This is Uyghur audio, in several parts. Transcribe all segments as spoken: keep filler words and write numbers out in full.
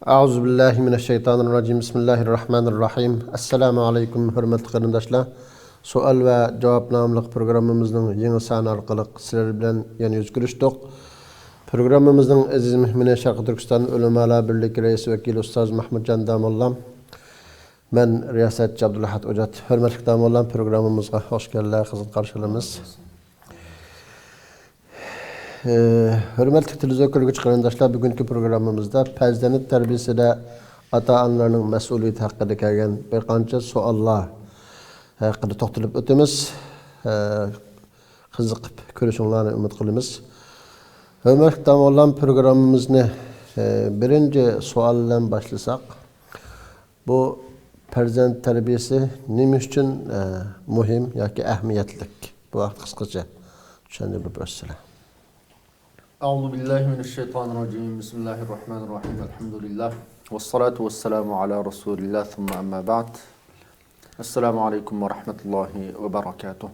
أعوذ بالله من الشيطان الرجيم. بسم الله الرحمن الرحيم. ئەسسالامۇ ئەلەيكۇم، ھۆرمەتلىك قېرىنداشلار. سوئال ۋە جاۋاب ناملىق پروگراممىمىزنىڭ يېڭى سانى ئارقىلىق سىلەر بىلەن يەنە يۈز كۆرۈشتۇق. پروگراممىمىزنىڭ ئەزىز مېھمىنى شەرقىي تۈركىستان ئۆلىمالار بىرلىكى رەئىس ۋەكىلى ئۇستاز مەھمۇتجان داموللام. مەن رىياسەتچى ئابدۇلئەھەد ئوجات. ھۆرمەتلىك داموللام، پروگراممىمىزغا خۇش كەلدىلەر، قىزغىن قارشى ئالىمىز. ئى، ھۆرمەتلىك تېلېۋىزور كۆرگۈچى قېرىنداشلار، بۈگۈنكى پروگراممىمىزدا پەرزەنت تەربىيىسىدە ئاتا-ئانىلارنىڭ مەسئۇلىيىتى ھەققىدە كەلگەن بىر قانچە سوئاللار ھەققىدە توختىلىپ ئۆتىمىز. ئى، قىزىقىپ كۆرۈشۈڭلارنى ئۈمىد قىلىمىز. ھۆرمەتلىك داموللام، پروگراممىمىزنى، ئى، بىرىنچى سوئال بىلەن باشلىساق. بۇ پەرزەنت تەربىيىسى نېمە ئۈچۈن، ئە، مۇھىم ياكى ئەھمىيەتلىك؟ بۇ ھەقتە قىسقىچە چۈشەندۈرۈپ ئۆتسىلە. أعوذ بالله من الشيطان الرجيم. بسم الله الرحمن الرحيم. الحمد لله. والصلاة والسلام على رسول الله. ثم أما بعد. السلام عليكم ورحمة الله وبركاته.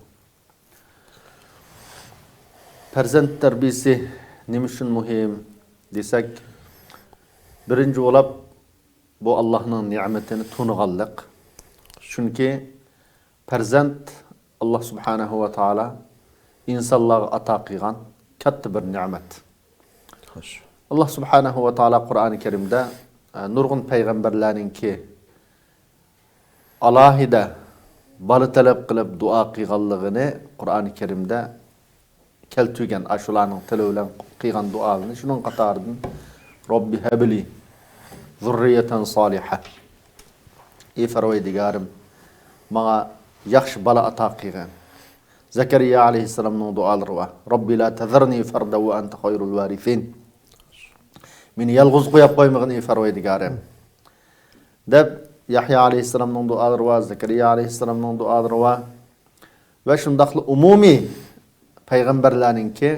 پەرزەنت تەربىيىسى نېمە ئۈچۈن مۇھىم دېسەك، بىرىنچى بولاپ، بۇ ئاللاھنىڭ نېمىتىنى تونۇغانلىق. چۈنكى پەرزەنت ئاللاھ سۇبھانەھۇ ۋە تائالا ئىنسانلارغا ئاتا قىلغان كاتتا بىر نېمەت. خوش. ئاللاھ سۇبھانەھۇ ۋە تائالا قۇرئانى كەرىمدە، ئە، نۇرغۇن پەيغەمبەرلەرنىڭكى ئالاھىدە بالا تەلەپ قىلىپ دۇئا قىلغانلىقىنى قۇرئانى كەرىمدە كەلتۈرگەن، ئاشۇلارنىڭ تىلى بىلەن قىلغان دۇئالىرىنى، شۇنىڭ قاتارىدىن، رەببى ھەبلى زۇررىيەتەن سالىھە. ئى پەرۋەردىگارىم، ماڭا ياخشى بالا ئاتا قىلغىن. زەكەرىيا ئەلەيھىسسالامنىڭ دۇئالىرى بار. رەببى لا تەزەرنى فەردەن ۋە ئەنتە خەيرۇل ۋارىسىن. مېنى يالغۇز قويۇپ قويمىغىن، ئى پەرۋەردىگارىم، دەپ يەھيا ئەلەيھىسسالامنىڭ دۇئالىرى بار، زەكەرىيا ئەلەيھىسسالامنىڭ دۇئالىرى بار. ۋە شۇنداقلا ئومۇمىي پەيغەمبەرلەرنىڭكى،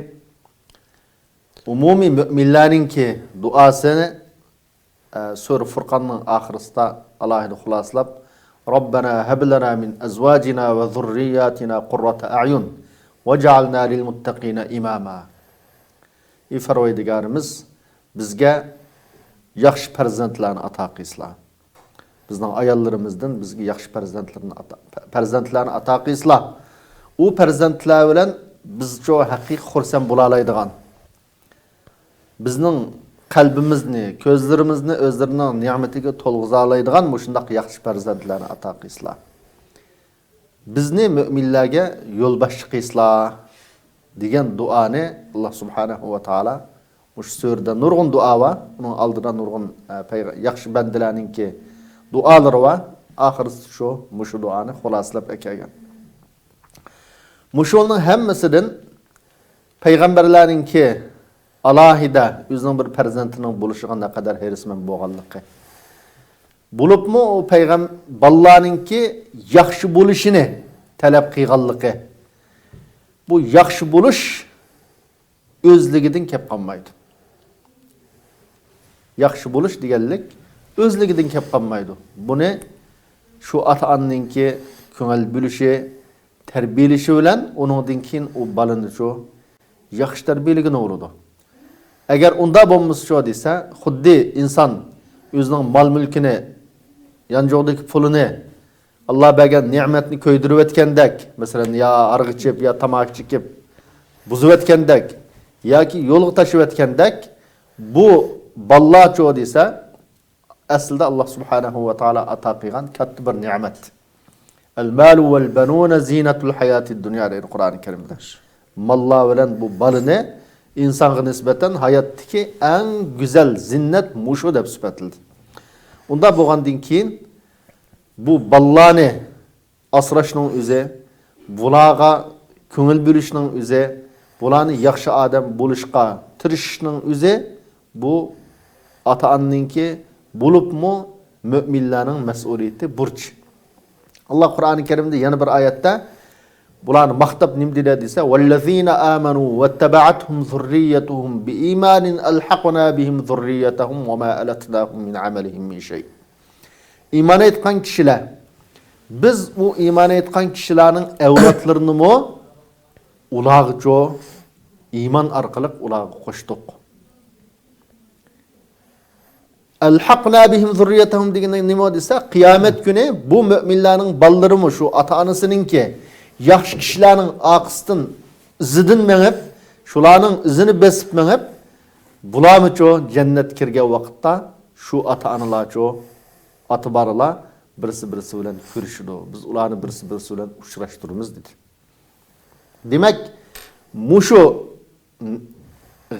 ئومۇمىي مۆمىنلەرنىڭكى دۇئاسىنى، ئە، سۈرە فۇرقاننىڭ ئاخىرىسىدا ئالاھىدە خۇلاسىلاپ، رەببەنا ھەب لەنا مىن ئەزۋاجىنا ۋە زۇررىياتىنا قۇررەتە ئەيۇن ۋەجئەلنا لىلمۇتتەقىنا ئىماما. ئى پەرۋەردىگارىمىز، بىزگە ياخشى پەرزەنتلەرنى ئاتا قىلسىلا. بىزنىڭ ئاياللىرىمىزدىن بىزگە ياخشى پەرزەنتلەرنى ئاتا، پەرزەنتلەرنى ئاتا قىلسىلا. ئۇ پەرزەنتلەر بىلەن بىزچۇ ھەقىقىي خۇرسەن بولالايدىغان، بىزنىڭ قەلبىمىزنى، كۆزلىرىمىزنى ئۆزلىرىنىڭ نېمىتىگە تولغۇزالايدىغان مۇشۇنداق ياخشى پەرزەنتلەرنى ئاتا قىلسىلا. بىزنى مۆمىنلەرگە يولباشچى قىلسىلا، دېگەن دۇئانى ئاللاھ سۇبھانەھۇ ۋە تائالا مۇشۇ سۈرىدە نۇرغۇن دۇئا بار. ئۇنىڭ ئالدىدا نۇرغۇن، ئە، پەيغە-، ياخشى بەندىلەرنىڭكى دۇئالىرى بار. ئاخىرىسى شۇ، مۇشۇ دۇئانى خۇلاسىلاپ ئەكەلگەن. مۇشۇنىڭ ھەممىسىدىن پەيغەمبەرلەرنىڭكى ئالاھىدە ئۆزىنىڭ بىر پەرزەنتىنىڭ بولۇشىغا نەقەدەر ھېرىسمەن بولغانلىقى، بولۇپمۇ ئۇ پەيغەم-، بالىلارنىڭكى ياخشى بولۇشىنى تەلەپ قىلغانلىقى، بۇ ياخشى بولۇش ئۆزلۈكىدىن كەپ قالمايدۇ. ياخشى بولۇش دېگەنلىك ئۆزلۈكىدىن كەپ قالمايدۇ. بۇنى شۇ ئاتا-ئانىنىڭكى كۆڭۈل بۆلۈشى، تەربىيەلىشى بىلەن ئۇنىڭدىن كېيىن ئۇ بالىنىچۇ ياخشى تەربىيەلىگىلى بولىدۇ. ئەگەر ئۇنداق بولمىسىچۇ دېسە، خۇددى ئىنسان ئۆزىنىڭ مال-مۈلكىنى، يانچۇقىدىكى پۇلىنى، ئاللا بەرگەن نېمەتنى كۆيدۈرۈۋەتكەندەك، مەسىلەن، يا ھارىقى ئىچىپ، يا تاماكا چېكىپ بۇزۇۋەتكەندەك ياكى يولغا تاشلىۋەتكەندەك، بۇ بالىلارچۇ دېسە، ئەسلىدە ئاللا سۇبھانەھۇ ۋە تائالا ئاتا قىلغان كاتتا بىر نېمەت. ئەلمالۇ ۋەلبەنۇنە زىنەتۇل ھاياتىد دۇنيا دەيدۇ قۇرئانى كەرىمدە. ماللار بىلەن بۇ بالىنى ئىنسانغا نىسبەتەن ھاياتتىكى ئەڭ گۈزەل زىننەت مۇشۇ دەپ سۈپەتلىدى. ئۇنداق بولغاندىن كېيىن بۇ بالىلارنى ئاسراشنىڭ ئۆزى، بۇلارغا كۆڭۈل بۆلۈشنىڭ ئۆزى، بۇلارنى ياخشى ئادەم بولۇشقا تىرىشىشنىڭ ئۆزى، بۇ ئاتا-ئانىنىڭكى، بولۇپمۇ مۆمىنلەرنىڭ مەسئۇلىيىتى، بۇرچى. ئاللا قۇرئانى كەرىمدە يەنە بىر ئايەتتە بۇلارنى ماختاپ نېمە دېدى دېسە، ۋەللەزىنە ئامەنۇ ۋەتتەبەئەتھۇم زۇررىيەتۇھۇم بىئىمانىن ئەلھەقنا بىھىم زۇررىيەتەھۇم ۋەما ئەلەتناھۇم مىن ئەمەلىھىم مىن شەي. ئىمان ئېيتقان كىشىلەر، بىز ئۇ ئىمان ئېيتقان كىشىلەرنىڭ ئەۋلادلىرىنىمۇ ئۇلارغىچۇ ئىمان ئارقىلىق ئۇلارغا قوشتۇق. «ئەلھەقنا بىھىم زۇررىيەتەھۇم» دېگىنى نېمە دېسە، قىيامەت كۈنى بۇ مۆمىنلەرنىڭ بالىلىرىمۇ شۇ ئاتا-ئانىسىنىڭكى ياخشى كىشىلەرنىڭ ئارقىسىدىن، ئىزىدىن مېڭىپ، شۇلارنىڭ ئىزىنى بېسىپ مېڭىپ، بۇلارمۇچۇ جەننەتكە كىرگەن ۋاقىتتا شۇ ئاتا-ئانىلارچۇ، ئاتا-بالىلار بىرسى-بىرسى بىلەن كۆرۈشىدۇ. بىز ئۇلارنى بىرسى-بىرسى بىلەن ئۇچراشتۇرىمىز، دېدى. دېمەك، مۇشۇ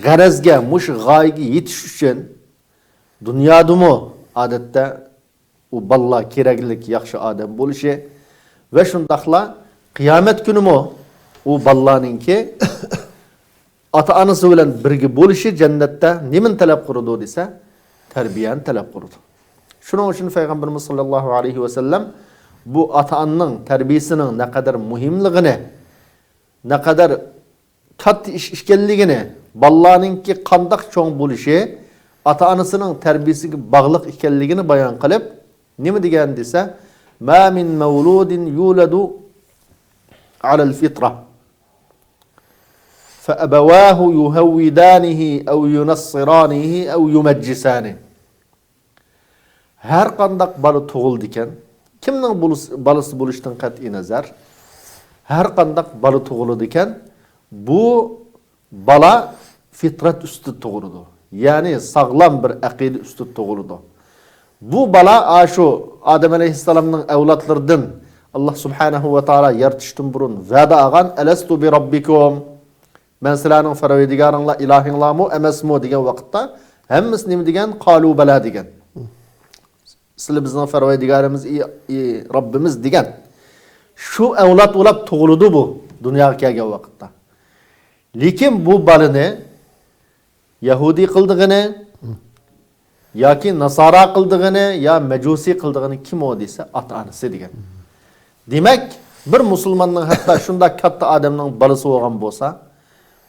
غەرەزگە، مۇشۇ غايىگە يېتىش ئۈچۈن دۇنيادىمۇ ئادەتتە ئۇ بالىلار كېرەكلىك ياخشى ئادەم بولۇشى ۋە شۇنداقلا قىيامەت كۈنىمۇ ئۇ بالىلارنىڭكى ئاتا-ئانىسى بىلەن بىرگە بولۇشى جەننەتتە نېمىنى تەلەپ قىلىدۇ دېسە، تەربىيەنى تەلەپ قىلىدۇ. شۇنىڭ ئۈچۈن پەيغەمبىرىمىز ساللاللاھۇ ئەلەيھى ۋەسەللەم بۇ ئاتا-ئانىنىڭ تەربىيىسىنىڭ نەقەدەر مۇھىملىقىنى، نەقەدەر كاتتا ئىش ئىكەنلىكىنى، بالىلارنىڭكى قانداق چوڭ بولۇشى، ئاتا-ئانىسىنىڭ تەربىيىسىگە باغلىق ئىكەنلىكىنى بايان قىلىپ، نېمە دېگەن دېسە، «ما من مولودين يولد على الفطرة، فأبواه يهودانه أو ينصرانه أو يمجسانه.» ھەر قانداق بالا تۇغۇلىدىكەن، كىمنىڭ بولۇس-، بالىسى بولۇشىدىن قەتئىي نەزەر، ھەر قانداق بالا تۇغۇلىدىكەن، بۇ بالا فىترەت ئۈستىدە تۇغۇلىدۇ. يەنى ساغلام بىر ئەقىدە ئۈستىدە تۇغۇلىدۇ. بۇ بالا ئاشۇ ئادەم ئەلەيھىسسالامنىڭ ئەۋلادلىرىدىن، ئاللا سۇبھانەھۇ ۋە تائالا يارىتىشتىن بۇرۇن ۋەدە ئالغان، «ئەلەستۇ بىرەببىكۇم؟» مەن سىلەرنىڭ پەرۋەردىگارىڭلار، ئىلاھىڭلارمۇ ئەمەسمۇ دېگەن ۋاقىتتا، ھەممىسى نېمە دېگەن؟ «قالوا بلى» دېگەن. سىلى بىزنىڭ پەرۋەردىگارىمىز، ئى، ئى، رەببىمىز دېگەن. شۇ ئەۋلاد بولاپ تۇغۇلىدۇ بۇ دۇنياغا كەلگەن ۋاقىتتا. لېكىن بۇ بالىنى يەھۇدىي قىلىدىغىنى، ياكى ناسارا قىلىدىغىنى، يا مەجۇسىي قىلىدىغىنى كىم ئۇ دېسە، ئاتا-ئانىسى دېگەن. دېمەك، بىر مۇسۇلماننىڭ ھەتتا شۇنداق كاتتا ئادەمنىڭ بالىسى بولغان بولسا،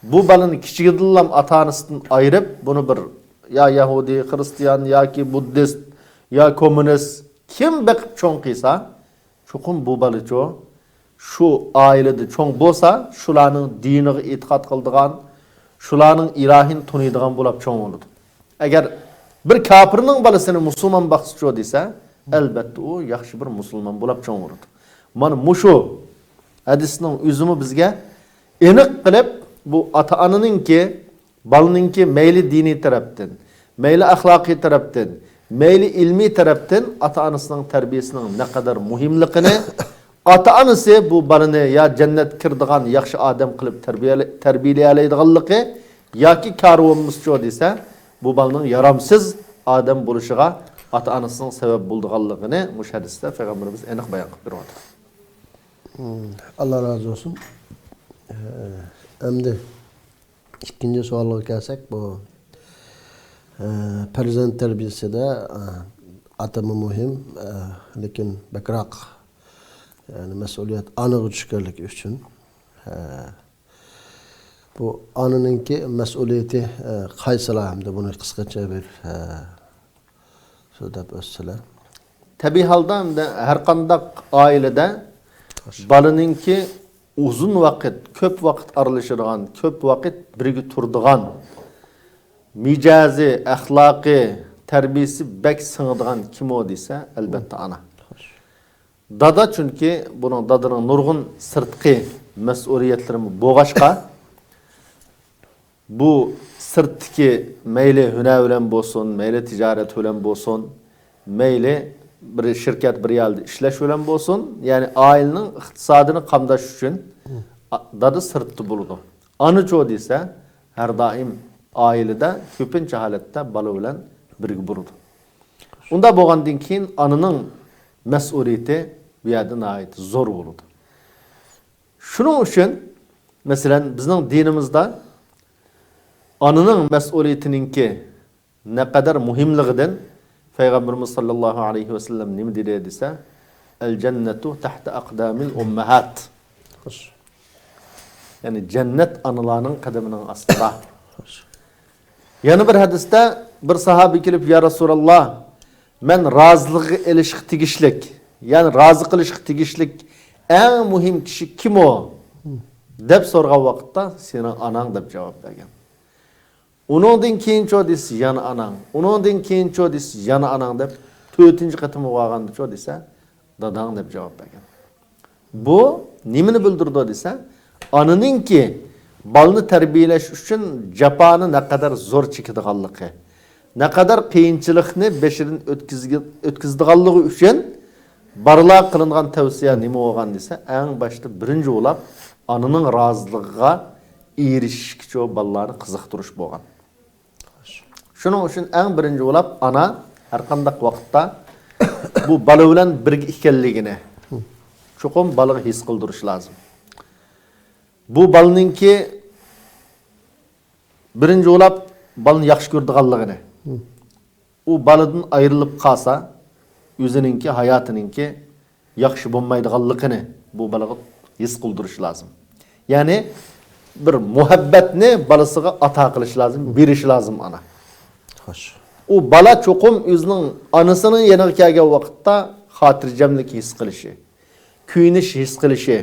بۇ بالىنى كىچىكىدىنلا ئاتا-ئانىسىدىن ئايرىپ، بۇنى بىر يا يەھۇدىي، خىرىستىيان ياكى بۇددىست يا كوممۇنىست كىم بېقىپ چوڭ قىلسا، چوقۇم بۇ بالىچۇ، شۇ ئائىلىدە چوڭ بولسا، شۇلارنىڭ دىنىغا ئېتىقاد قىلىدىغان، شۇلارنىڭ ئىلاھىنى تونۇيدىغان بولاپ چوڭ بولىدۇ. ئەگەر بىر كاپىرنىڭ بالىسىنى مۇسۇلمان باقسىچۇ دېسە، ئەلبەتتە ئۇ ياخشى بىر مۇسۇلمان بولاپ چوڭ بولىدۇ. مانا مۇشۇ ھەدىسنىڭ ئۆزىمۇ بىزگە ئېنىق قىلىپ، بۇ ئاتا-ئانىنىڭكى، بالىنىڭكى مەيلى دىنىي تەرەپتىن، مەيلى ئەخلاقىي تەرەپتىن، مەيلى ئىلمىي تەرەپتىن ئاتا-ئانىسىنىڭ تەربىيىسىنىڭ نەقەدەر مۇھىملىقىنى، ئاتا-ئانىسى بۇ بالىنى يا جەننەتكە كىرىدىغان ياخشى ئادەم قىلىپ تەربىيەلە-، تەربىيەلىيەلەيدىغانلىقى ياكى كارى بولمىسىچۇ دېسە، بۇ بالىنىڭ يارامسىز ئادەم بولۇشىغا ئاتا-ئانىسىنىڭ سەۋەب بولىدىغانلىقىنى مۇشۇ ھەدىستە پەيغەمبىرىمىز ئېنىق بايان قىلىپ بېرىۋاتىدۇ. مم، ئاللا رازى بولسۇن. ئە، ئەمدى ئىككىنچى سوئالغا كەلسەك، بۇ، ئە، پەرزەنت تەربىيەسىدە، ئە، ئاتىمۇ مۇھىم، ئە، لېكىن بەكرەك، يەنى مەسئۇلىيەت ئانىغا چۈشكەنلىكى ئۈچۈن، ئە، بۇ ئانىنىڭكى مەسئۇلىيىتى، ئە، قايسىلار ھەمدە بۇنى قىسقىچە بىر، ئە، سۆزلەپ ئۆتسىلە. تەبىئىي ھالدا ئەمدى ھەر قانداق ئائىلىدە بالىنىڭكى ئۇزۇن ۋاقىت، كۆپ ۋاقىت ئارىلىشىدىغان، كۆپ ۋاقىت بىرگە تۇرىدىغان، مىجەزى، ئەخلاقى، تەربىيىسى بەك سىڭىدىغان كىم ئۇ دېسە، ئەلبەتتە ئانا. دادا، چۈنكى بۇنىڭ، دادىنىڭ نۇرغۇن سىرتقى مەسئۇلىيەتلىرىمۇ بولغاچقا، بۇ سىرتتىكى مەيلى ھۈنەر بىلەن بولسۇن، مەيلى تىجارەت بىلەن بولسۇن، مەيلى بىر شىركەت، بىر يەردە ئىشلەش بىلەن بولسۇن، يەنى ئائىلىنىڭ ئىقتىسادىنى قامداش ئۈچۈن، ئا-، دادا سىرتتا بولىدۇ. ئانىچۇ دېسە، ھەر دائىم ئائىلىدە كۆپىنچە ھالەتتە بالا بىلەن بىرگە بولىدۇ. ئۇنداق بولغاندىن كېيىن ئانىنىڭ مەسئۇلىيىتى بۇ يەردە ناھايىتى زور بولىدۇ. شۇنىڭ ئۈچۈن، مەسىلەن، بىزنىڭ دىنىمىزدا ئانىنىڭ مەسئۇلىيىتىنىڭكى نەقەدەر مۇھىملىقىدىن پەيغەمبىرىمىز ساللاللاھۇ ئەلەيھى ۋەسەللەم نېمە دېدى دېسە، «ئەل جەننەتۇ تەھتە ئەقدامىل ئۇممەھات.» يەنى جەننەت ئانىلارنىڭ قەدىمىنىڭ ئاستىدا. يەنە بىر ھەدىستە بىر ساھابە كېلىپ، يا رەسۇلاللا، مەن رازىلىقىغا ئېلىشقا تېگىشلىك، يەنى رازى قىلىشقا تېگىشلىك ئەڭ مۇھىم كىشى كىم ئۇ؟ دەپ سورىغان ۋاقىتتا، سېنىڭ ئاناڭ دەپ جاۋاب بەرگەن. ئۇنىڭدىن كېيىنچۇ دېسە، يەنە ئاناڭ. ئۇنىڭدىن كېيىنچۇ دېسە، يەنە ئاناڭ دەپ، تۆتىنچى قېتىم بولغاندىچۇ دېسە، داداڭ دەپ جاۋاب بەرگەن. بۇ نېمىنى بىلدۈرىدۇ دېسە، ئانىنىڭكى بالىنى تەربىيەلەش ئۈچۈن جاپانى نەقەدەر زور چېكىدىغانلىقى، نەقەدەر قىيىنچىلىقنى بېشىدىن ئۆتكۈزگە-، ئۆتكۈزىدىغانلىقى ئۈچۈن بالىلارغا قىلىنغان تەۋسىيە نېمە بولغان دېسە، ئەڭ باشتا بىرىنچى بولاپ ئانىنىڭ رازىلىقىغا ئېرىشىشكىچۇ بالىلارنى قىزىقتۇرۇش بولغان. شۇنىڭ ئۈچۈن ئەڭ بىرىنچى بولاپ ئانا ھەرقانداق ۋاقىتتا بۇ بالا بىلەن بىرگە ئىكەنلىكىنى چوقۇم بالىغا ھېس قىلدۇرۇش لازىم. بۇ بالىنىڭكى بىرىنچى بولاپ بالىنى ياخشى كۆرىدىغانلىقىنى، ئۇ بالىدىن ئايرىلىپ قالسا، ئۆزىنىڭكى ھاياتىنىڭكى ياخشى بولمايدىغانلىقىنى بۇ بالىغا ھېس قىلدۇرۇش لازىم. يەنى بىر مۇھەببەتنى بالىسىغا ئاتا قىلىش لازىم، بېرىش لازىم ئانا. خوش. ئۇ بالا چوقۇم ئۆزىنىڭ ئانىسىنىڭ يېنىغا كەلگەن ۋاقىتتا خاتىرجەملىك ھېس قىلىشى، كۆيۈنۈش ھېس قىلىشى،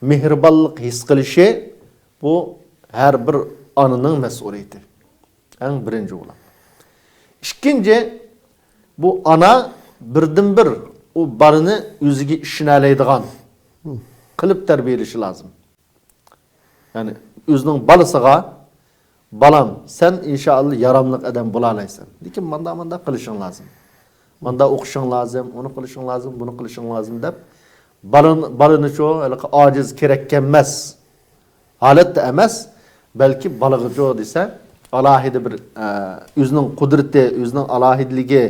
مېھرىبانلىق ھېس قىلىشى، بۇ ھەر بىر ئانىنىڭ مەسئۇلىيىتى. ئەڭ بىرىنچى بولاپ. ئىككىنچى، بۇ ئانا بىردىنبىر ئۇ بالىنى ئۆزىگە ئىشىنەلەيدىغان قىلىپ تەربىيەلىشى لازىم. يەنى ئۆزىنىڭ بالىسىغا، «بالام، سەن ئىنشائاللا ياراملىق ئادەم بولالايسەن. لېكىن ماندا، ماندا قىلىشىڭ لازىم. ماندا ئوقۇشۇڭ لازىم، ئۇنى قىلىشىڭ لازىم، بۇنى قىلىشىڭ لازىم» دەپ، بالىنى، بالىنىچۇ ھېلىقى ئاجىز، كېرەككە ئەمەس ھالەتتە ئەمەس، بەلكى بالىغىچۇ دېسە، ئالاھىدە بىر، ئە، ئۆزىنىڭ قۇدرىتى، ئۆزىنىڭ ئالاھىدىلىكى،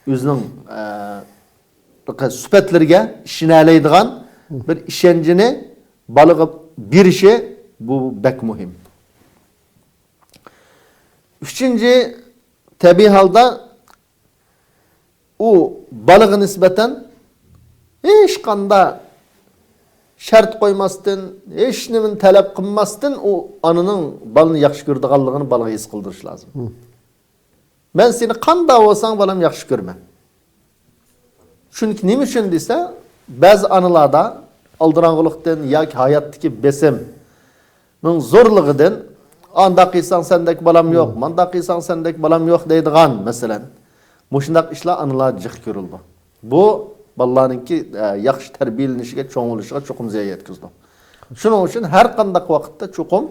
ئۆزىنىڭ، ئە، سۈپەتلىرىگە ئىشىنەلەيدىغان بىر ئىشەنچىنى بالىغا بېرىشى، بۇ بەك مۇھىم. ئۈچىنچى، تەبىئىي ھالدا ئۇ بالىغا نىسبەتەن ھېچقانداق شەرت قويماستىن، ھېچنېمىنى تەلەپ قىلماستىن، ئۇ ئانىنىڭ بالىنى ياخشى كۆرىدىغانلىقىنى بالىغا ھېس قىلدۇرۇش لازىم. مەن سېنى قانداق بولساڭ، بالام، ياخشى كۆرىمەن. چۈنكى نېمە ئۈچۈن دېسە، بەزى ئانىلاردا ئالدىراڭغۇلۇقتىن ياكى ھاياتتىكى بېسىمنىڭ زورلۇقىدىن، «ئانداق قىلساڭ سەندەك بالام يوق، مانداق قىلساڭ سەندەك بالام يوق» دەيدىغان، مەسىلەن، مۇشۇنداق ئىشلار ئانىلاردا جىق كۆرۈلىدۇ. بۇ بالىلارنىڭكى، ئە، ياخشى تەربىيەلىنىشىگە، چوڭ بولۇشىغا چوقۇم زىيان يەتكۈزىدۇ. شۇنىڭ ئۈچۈن ھەر قانداق ۋاقىتتا چوقۇم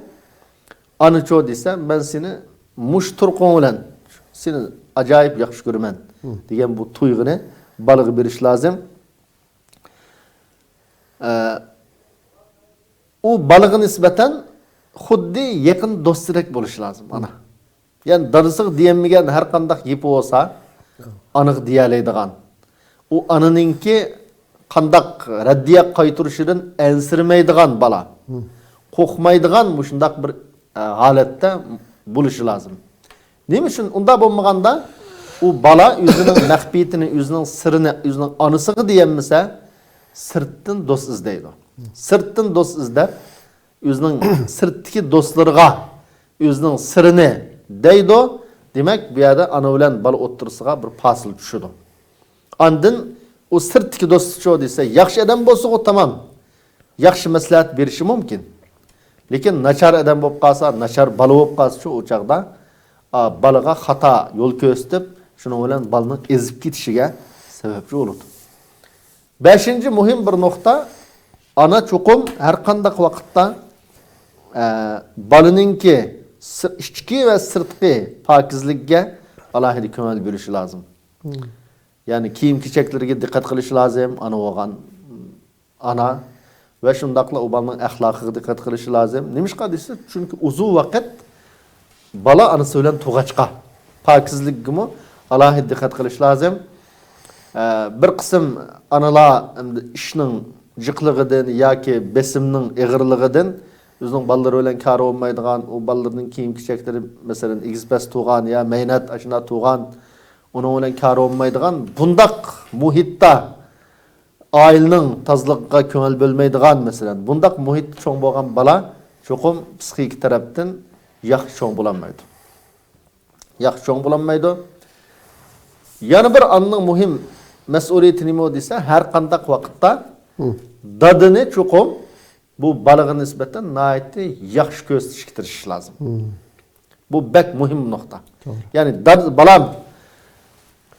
ئانىچۇ دېسە، «مەن سېنى مۇشۇ تۇرقۇڭ بىلەن سېنى ئاجايىپ ياخشى كۆرىمەن» دېگەن بۇ تۇيغۇنى بالىغا بېرىش لازىم. ئە، ئۇ بالىغا نىسبەتەن خۇددى يېقىن دوستىدەك بولۇشى لازىم، ئانا. يەنى دادىسىغا دېيەلمىگەن ھەر قانداق گېپى بولسا، ئانىغا دېيەلەيدىغان. ئۇ ئانىنىڭكى قانداق رەددىيە قايتۇرۇشىدىن ئەنسىرىمەيدىغان بالا. قورقمايدىغان مۇشۇنداق بىر، ئە، ھالەتتە بولۇشى لازىم. نېمە ئۈچۈن؟ ئۇنداق بولمىغاندا، ئۇ بالا ئۆزىنىڭ مەخپىيىتىنى، ئۆزىنىڭ سىرىنى، ئۆزىنىڭ ئانىسىغا دېيەلمىسە، سىرتتىن دوست ئىزدەيدۇ. سىرتتىن دوست ئىزدەپ، ئۆزىنىڭ سىرتتىكى دوستلىرىغا ئۆزىنىڭ سىرىنى دەيدۇ. دېمەك، بۇ يەردە ئانا بىلەن بالا ئوتتۇرىسىغا بىر پاسىل چۈشىدۇ. ئاندىن ئۇ سىرتتىكى دوستىچۇ دېسە، ياخشى ئادەم بولسىغۇ تامام، ياخشى مەسلىھەت بېرىشى مۇمكىن. لېكىن ناچار ئادەم بولۇپ قالسا، ناچار بالا بولۇپ قالسىچۇ، ئۇ چاغدا، ئا، بالىغا خاتا يول كۆرسىتىپ، شۇنىڭ بىلەن بالىنىڭ ئېزىپ كېتىشىگە سەۋەبچى بولىدۇ. بەشىنچى مۇھىم بىر نۇقتا، ئانا چوقۇم ھەر قانداق ۋاقىتتا، ئە، بالىنىڭكى سىر-، ئىچكى ۋە سىرتقى پاكىزلىكىگە ئالاھىدە كۆڭۈل بۆلۈشى لازىم. يەنى كىيىم-كېچەكلىرىگە دىققەت قىلىشى لازىم، ئانا بولغان ئانا. ۋە شۇنداقلا ئۇ بالىنىڭ ئەخلاقىغا دىققەت قىلىشى لازىم. نېمىشقا دېسە، چۈنكى ئۇزۇن ۋاقىت بالا ئانىسى بىلەن تۇرغاچقا، پاكىزلىكىگىمۇ ئالاھىدە دىققەت قىلىش لازىم. ئە، بىر قىسىم ئانىلار ئەمدى ئىشنىڭ جىقلىقىدىن ياكى بېسىمنىڭ ئېغىرلىقىدىن ئۆزىنىڭ بالىلىرى بىلەن كارى بولمايدىغان، ئۇ بالىلىرىنىڭ كىيىم-كېچەكلىرى، مەسىلەن، ئېگىز-پەس تۇرغان يا مەينەت ئاشۇنداق تۇرغان، ئۇنىڭ بىلەن كارى بولمايدىغان بۇنداق مۇھىتتا ئائىلىنىڭ تازىلىقىغا كۆڭۈل بۆلمەيدىغان، مەسىلەن، بۇنداق مۇھىتتا چوڭ بولغان بالا چوقۇم پسىخىكا تەرەپتىن ياخشى چوڭ بولالمايدۇ. ياخشى چوڭ بولالمايدۇ. يەنە بىر ئانىنىڭ مۇھىم مەسئۇلىيىتى نېمە دېسە، ھەر قانداق ۋاقىتتا دادىنى چوقۇم بۇ بالىغا نىسبەتەن ناھايىتى ياخشى كۆرسىتىشكە تىرىشىش لازىم. بۇ بەك مۇھىم نۇقتا. يەنى داد-، بالام،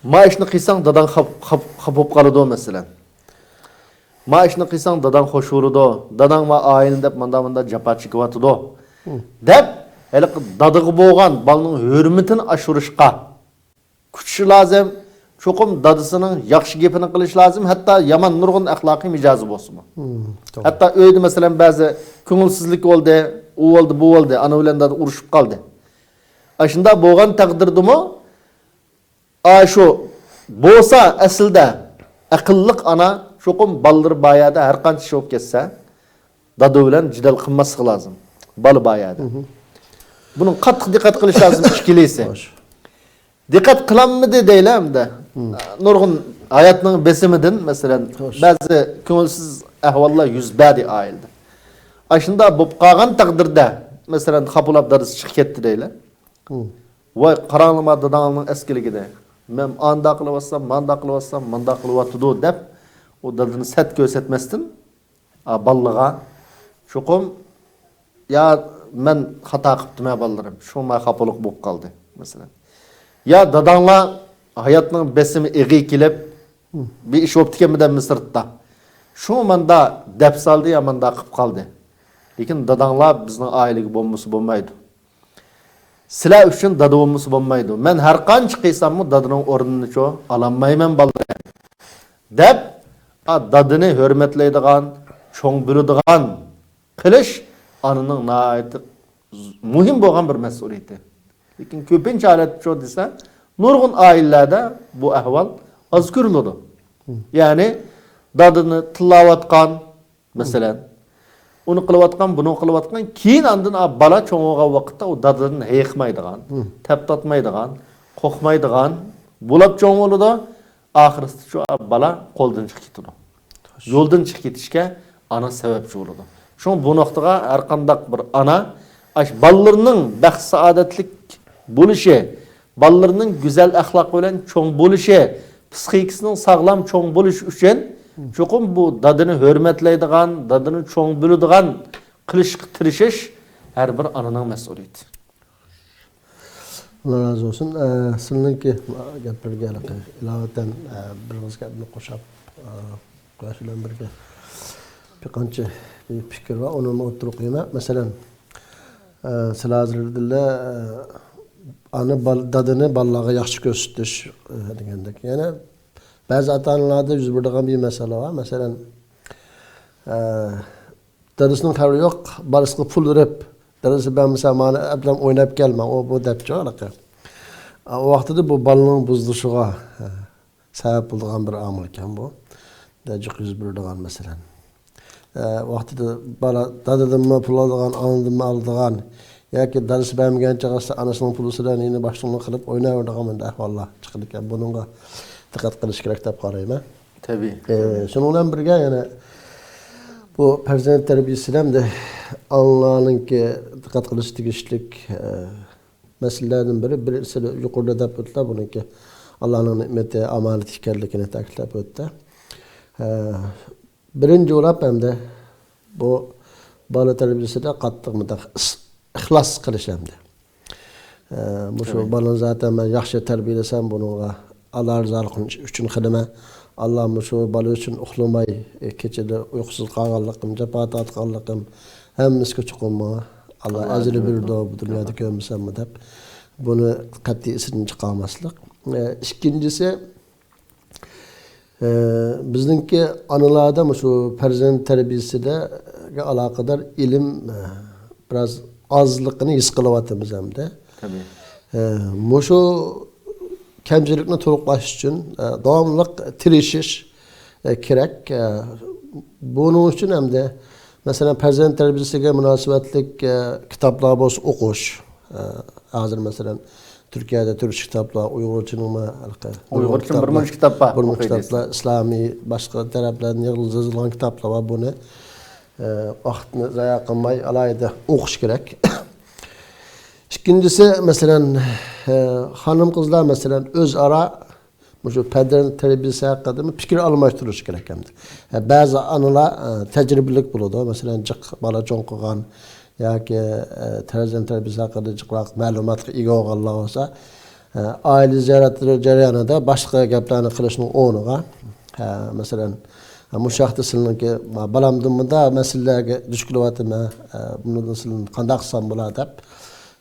ما ئىشنى قىلساڭ داداڭ خاپ-، خاپ-، خاپا بولۇپ قالىدۇ، مەسىلەن. ما ئىشنى قىلساڭ داداڭ خوش بولىدۇ، داداڭ ۋە ئائىلىنى دەپ ماندا-ماندا جاپا چېكىۋاتىدۇ، دەپ، ھېلىقى دادىغا بولغان بالىنىڭ ھۆرمىتىنى ئاشۇرۇشقا كۈچىشى لازىم. چوقۇم دادىسىنىڭ ياخشى گېپىنى قىلىش لازىم، ھەتتا يامان نۇرغۇن ئەخلاقىي مىجەزى بولسىمۇ. مم، توغرا. ھەتتا ئۆيدە، مەسىلەن، بەزى كۆڭۈلسىزلىك بولدى، ئۇ بولدى، بۇ بولدى، ئانا بىلەن دادا ئۇرۇشۇپ قالدى. ئاشۇنداق بولغان تەقدىردىمۇ، ئاشۇ بولسا ئەسلىدە ئەقىللىق ئانا چوقۇم بالىلىرى بار يەردە ھەر قانچە ئىش بولۇپ كەتسە، دادا بىلەن جېدەل قىلماسلىقى لازىم. بالا بار يەردە. مم. بۇنىڭ قاتتىق دىققەت قىلىش لازىم ئىككىلىسى. خوش. دىققەت قىلالمىدى دەيلى ئەمدى. مم. نۇرغۇن ھاياتنىڭ بېسىمىدىن، مەسىلەن، خوش. بەزى كۆڭۈلسىز ئەھۋاللار يۈز بەردى ئائىلىدە. ئاشۇنداق بولۇپ قالغان تەقدىردە، مەسىلەن، خاپىلاپ دادىسى چىقىپ كەتتى دەيلى. مم. ۋاي، قاراڭلىما داداڭنىڭ ئەسكىلىكىنى. مەن ئاندا قىلىۋاتسام، ماندا قىلىۋاتسام، ماندا قىلىۋاتىدۇ دەپ، ئۇ دادىنى سەت كۆرسەتمەستىن، ئا، بالىغا چوقۇم، يا مەن خاتا قىپتىمەن بالىلىرىم، شۇڭا ماڭا خاپىلىق بولۇپ قالدى، مەسىلەن. يا داداڭلار ھاياتنىڭ بېسىمى ئېغىر كېلىپ، بىر ئىش بوپتىكەنمىدەممۇ سىرتتا. شۇ ماندا دەپ سالدى يا ماندا قىپ قالدى. لېكىن داداڭلار بىزنىڭ ئائىلىگە بولمىسا بولمايدۇ. سىلەر ئۈچۈن دادا بولمىسا بولمايدۇ. مەن ھەر قانچە قىلساممۇ دادىنىڭ ئورنىنىچۇ ئالالمايمەن بالىلىرىم. دەپ، ئا، دادىنى ھۆرمەتلەيدىغان، چوڭ بىلىدىغان قىلىش ئانىنىڭ ناھايىتى مۇھىم بولغان بىر مەسئۇلىيىتى. لېكىن كۆپىنچە ھالەتتىچۇ دېسە، نۇرغۇن ئائىلىلەردە بۇ ئەھۋال ئاز كۆرۈلىدۇ. يەنى دادىنى تىللاۋاتقان، مەسىلەن، ئۇنى قىلىۋاتقان، بۇنى قىلىۋاتقان، كېيىن ئاندىن ئا، بالا چوڭ بولغان ۋاقىتتا ئۇ دادىدىن ھېيىقمايدىغان، تەپ تارتمايدىغان، قورقمايدىغان بولاپ چوڭ بولىدۇ. ئاخىرىسىچۇ بالا قولدىن چىقىپ كېتىدۇ. يولدىن چىقىپ كېتىشكە ئانا سەۋەبچى بولىدۇ. شۇڭا بۇ نۇقتىغا ھەر قانداق بىر ئانا ئاشۇ بالىلىرىنىڭ بەخت سائادەتلىك بولۇشى، بالىلىرىنىڭ گۈزەل ئەخلاق بىلەن چوڭ بولۇشى، پسىخىكىسىنىڭ ساغلام چوڭ بولۇشى ئۈچۈن چوقۇم بۇ دادىنى ھۆرمەتلەيدىغان، دادىنى چوڭ بىلىدىغان قىلىشقا تىرىشىش ھەر بىر ئانىنىڭ مەسئۇلىيىتى. ئاللا رازى بولسۇن. ئە، سىلىنىڭكى گەپلىرىگە ھېلىقى ئىلاۋەتەن، ئە، بىر ئېغىز گەپنى قوشاپ، ئە، قويۇش بىلەن بىرگە بىر قانچە بىر پىكىر بار، ئۇنىمۇ ئوتتۇرىغا قويىمەن. مەسىلەن، ئە، سىلەر ھازىر دېدىلەر، ئە، ئانا بال-، دادىنى بالىلارغا ياخشى كۆرسىتىش، ئە، دېگەندەك. يەنە بەزى ئاتا-ئانىلاردا يۈز بېرىدىغان بىر مەسىلە بار. مەسىلەن، ئە، دادىسىنىڭ خەۋىرى يوق، بالىسىغا پۇل بېرىپ، دادىسى بەرمىسە، مانا ئەبلەم ئويناپ كەل، مانا ئۇ بۇ دەپچۇ ھېلىقى. ئا، ئۇ ۋاقتىدا بۇ بالىنىڭ بۇزۇلۇشىغا، ھە، سەۋەب بولىدىغان بىر ئامىلكەن بۇ. جىق يۈز بېرىدىغان مەسىلەن. ئە، ۋاقتىدا بالا دادىدىنمۇ پۇل ئالىدىغان، ئانىدىنمۇ ئالىدىغان ياكى دادىسى بەرمىگەن چاغدا ئانىسىنىڭ پۇلى بىلەن يەنە باشقىنى قىلىپ ئويناۋېرىدىغان مۇنداق ئەھۋاللار چىقىدىكەن. بۇنىڭغا دىققەت قىلىش كېرەك دەپ قارايمەن. تەبىئىي. ئە، شۇنىڭ بىلەن بىرگە يەنە بۇ پەرزەنت تەربىيەسىدە ئەمدى ئانىلارنىڭكى دىققەت قىلىش تېگىشلىك، ئە، مەسىلىلەردىن بىرى، بىرسى يۇقىرىدا دەپ ئۆتتى، بۇنىڭكى ئاللانىڭ نېمىتى، ئامانىتى ئىكەنلىكىنى تەكىتلەپ ئۆتتى. ئە، بىرىنچى بولاپ ئەمدى بۇ بالا تەربىيەسىدە قاتتىق مۇنداق ئىس-، ئىخلاس قىلىش ئەمدى. ئە، مۇشۇ بالىنى زاتەن مەن ياخشى تەربىيەلىسەم، بۇنىڭغا ئاللا رىزالىقى ئۈچۈن قىلىمەن. ئاللا مۇشۇ بالا ئۈچۈن ئۇخلىماي، ئە، كېچىدە ئۇيقۇسىز قالغانلىقىم، جاپا تارتقانلىقىم، ھەممىسىگە چوقۇم ماڭا ئاللا ئەجرى بېرىدۇ، بۇ دۇنيادا كۆرمىسەممۇ دەپ، بۇنى قەتئىي ئېسىدىن چىقارماسلىق. ئە، ئىككىنچىسى، ئە، بىزنىڭكى ئانىلاردا مۇشۇ پەرزەنت تەربىيەسىدىگە ئالاقىدار ئىلىم، ئە، بىراز ئازلىقىنى ھېس قىلىۋاتىمىز ئەمدى. تەبىئىي. ئە، مۇشۇ كەمچىلىكنى تولۇقلاش ئۈچۈن، ئە، داۋاملىق تىرىشىش، ئە، كېرەك. ئە، بۇنىڭ ئۈچۈن ئەمدى، مەسىلەن، پەرزەنت تەربىيەسىگە مۇناسىۋەتلىك، ئە، كىتابلار بولسا ئوقۇش. ئە، ھازىر، مەسىلەن، تۈركىيەدە تۈركچە كىتابلار، ئۇيغۇرچىنىڭمۇ ھېلىقى ئۇيغۇرچە بىر مۇنچە كىتاب بار، بىر مۇنچە كىتابلار، ئىسلامىي، باشقا تەرەپلەردىن يىغىلىپ يېزىلغان كىتابلار بار. بۇنى، ئە، ۋاقىتنى زايە قىلماي، ئالاھىدە ئوقۇش كېرەك. ئىككىنچىسى، مەسىلەن، ئە، خانىم-قىزلار، مەسىلەن، ئۆزئارا مۇشۇ پەرزەنت تەربىيەسى ھەققىدىمۇ پىكىر ئالماشتۇرۇش كېرەك ئەمدى. ھە، بەزى ئانىلار، ئە، تەجرىبىلىك بولىدۇ. مەسىلەن، جىق بالا چوڭ قىلغان، ياكى، ئە، پەرزەنت تەربىيەسى ھەققىدە جىقراق مەلۇماتقا ئىگە بولغانلار بولسا، ئە، ئائىلە زىيارەتلىرى جەريانىدا باشقا گەپلەرنى قىلىشنىڭ ئورنىغا، ئە، مەسىلەن، مۇشۇ ھەقتە سىلىنىڭكى، بالامدىن مۇنداق مەسىلىلەرگە دۇچ كېلىۋاتىمەن، ئە، بۇنىڭدىن سىلىنى قانداق قىلسام بولا دەپ،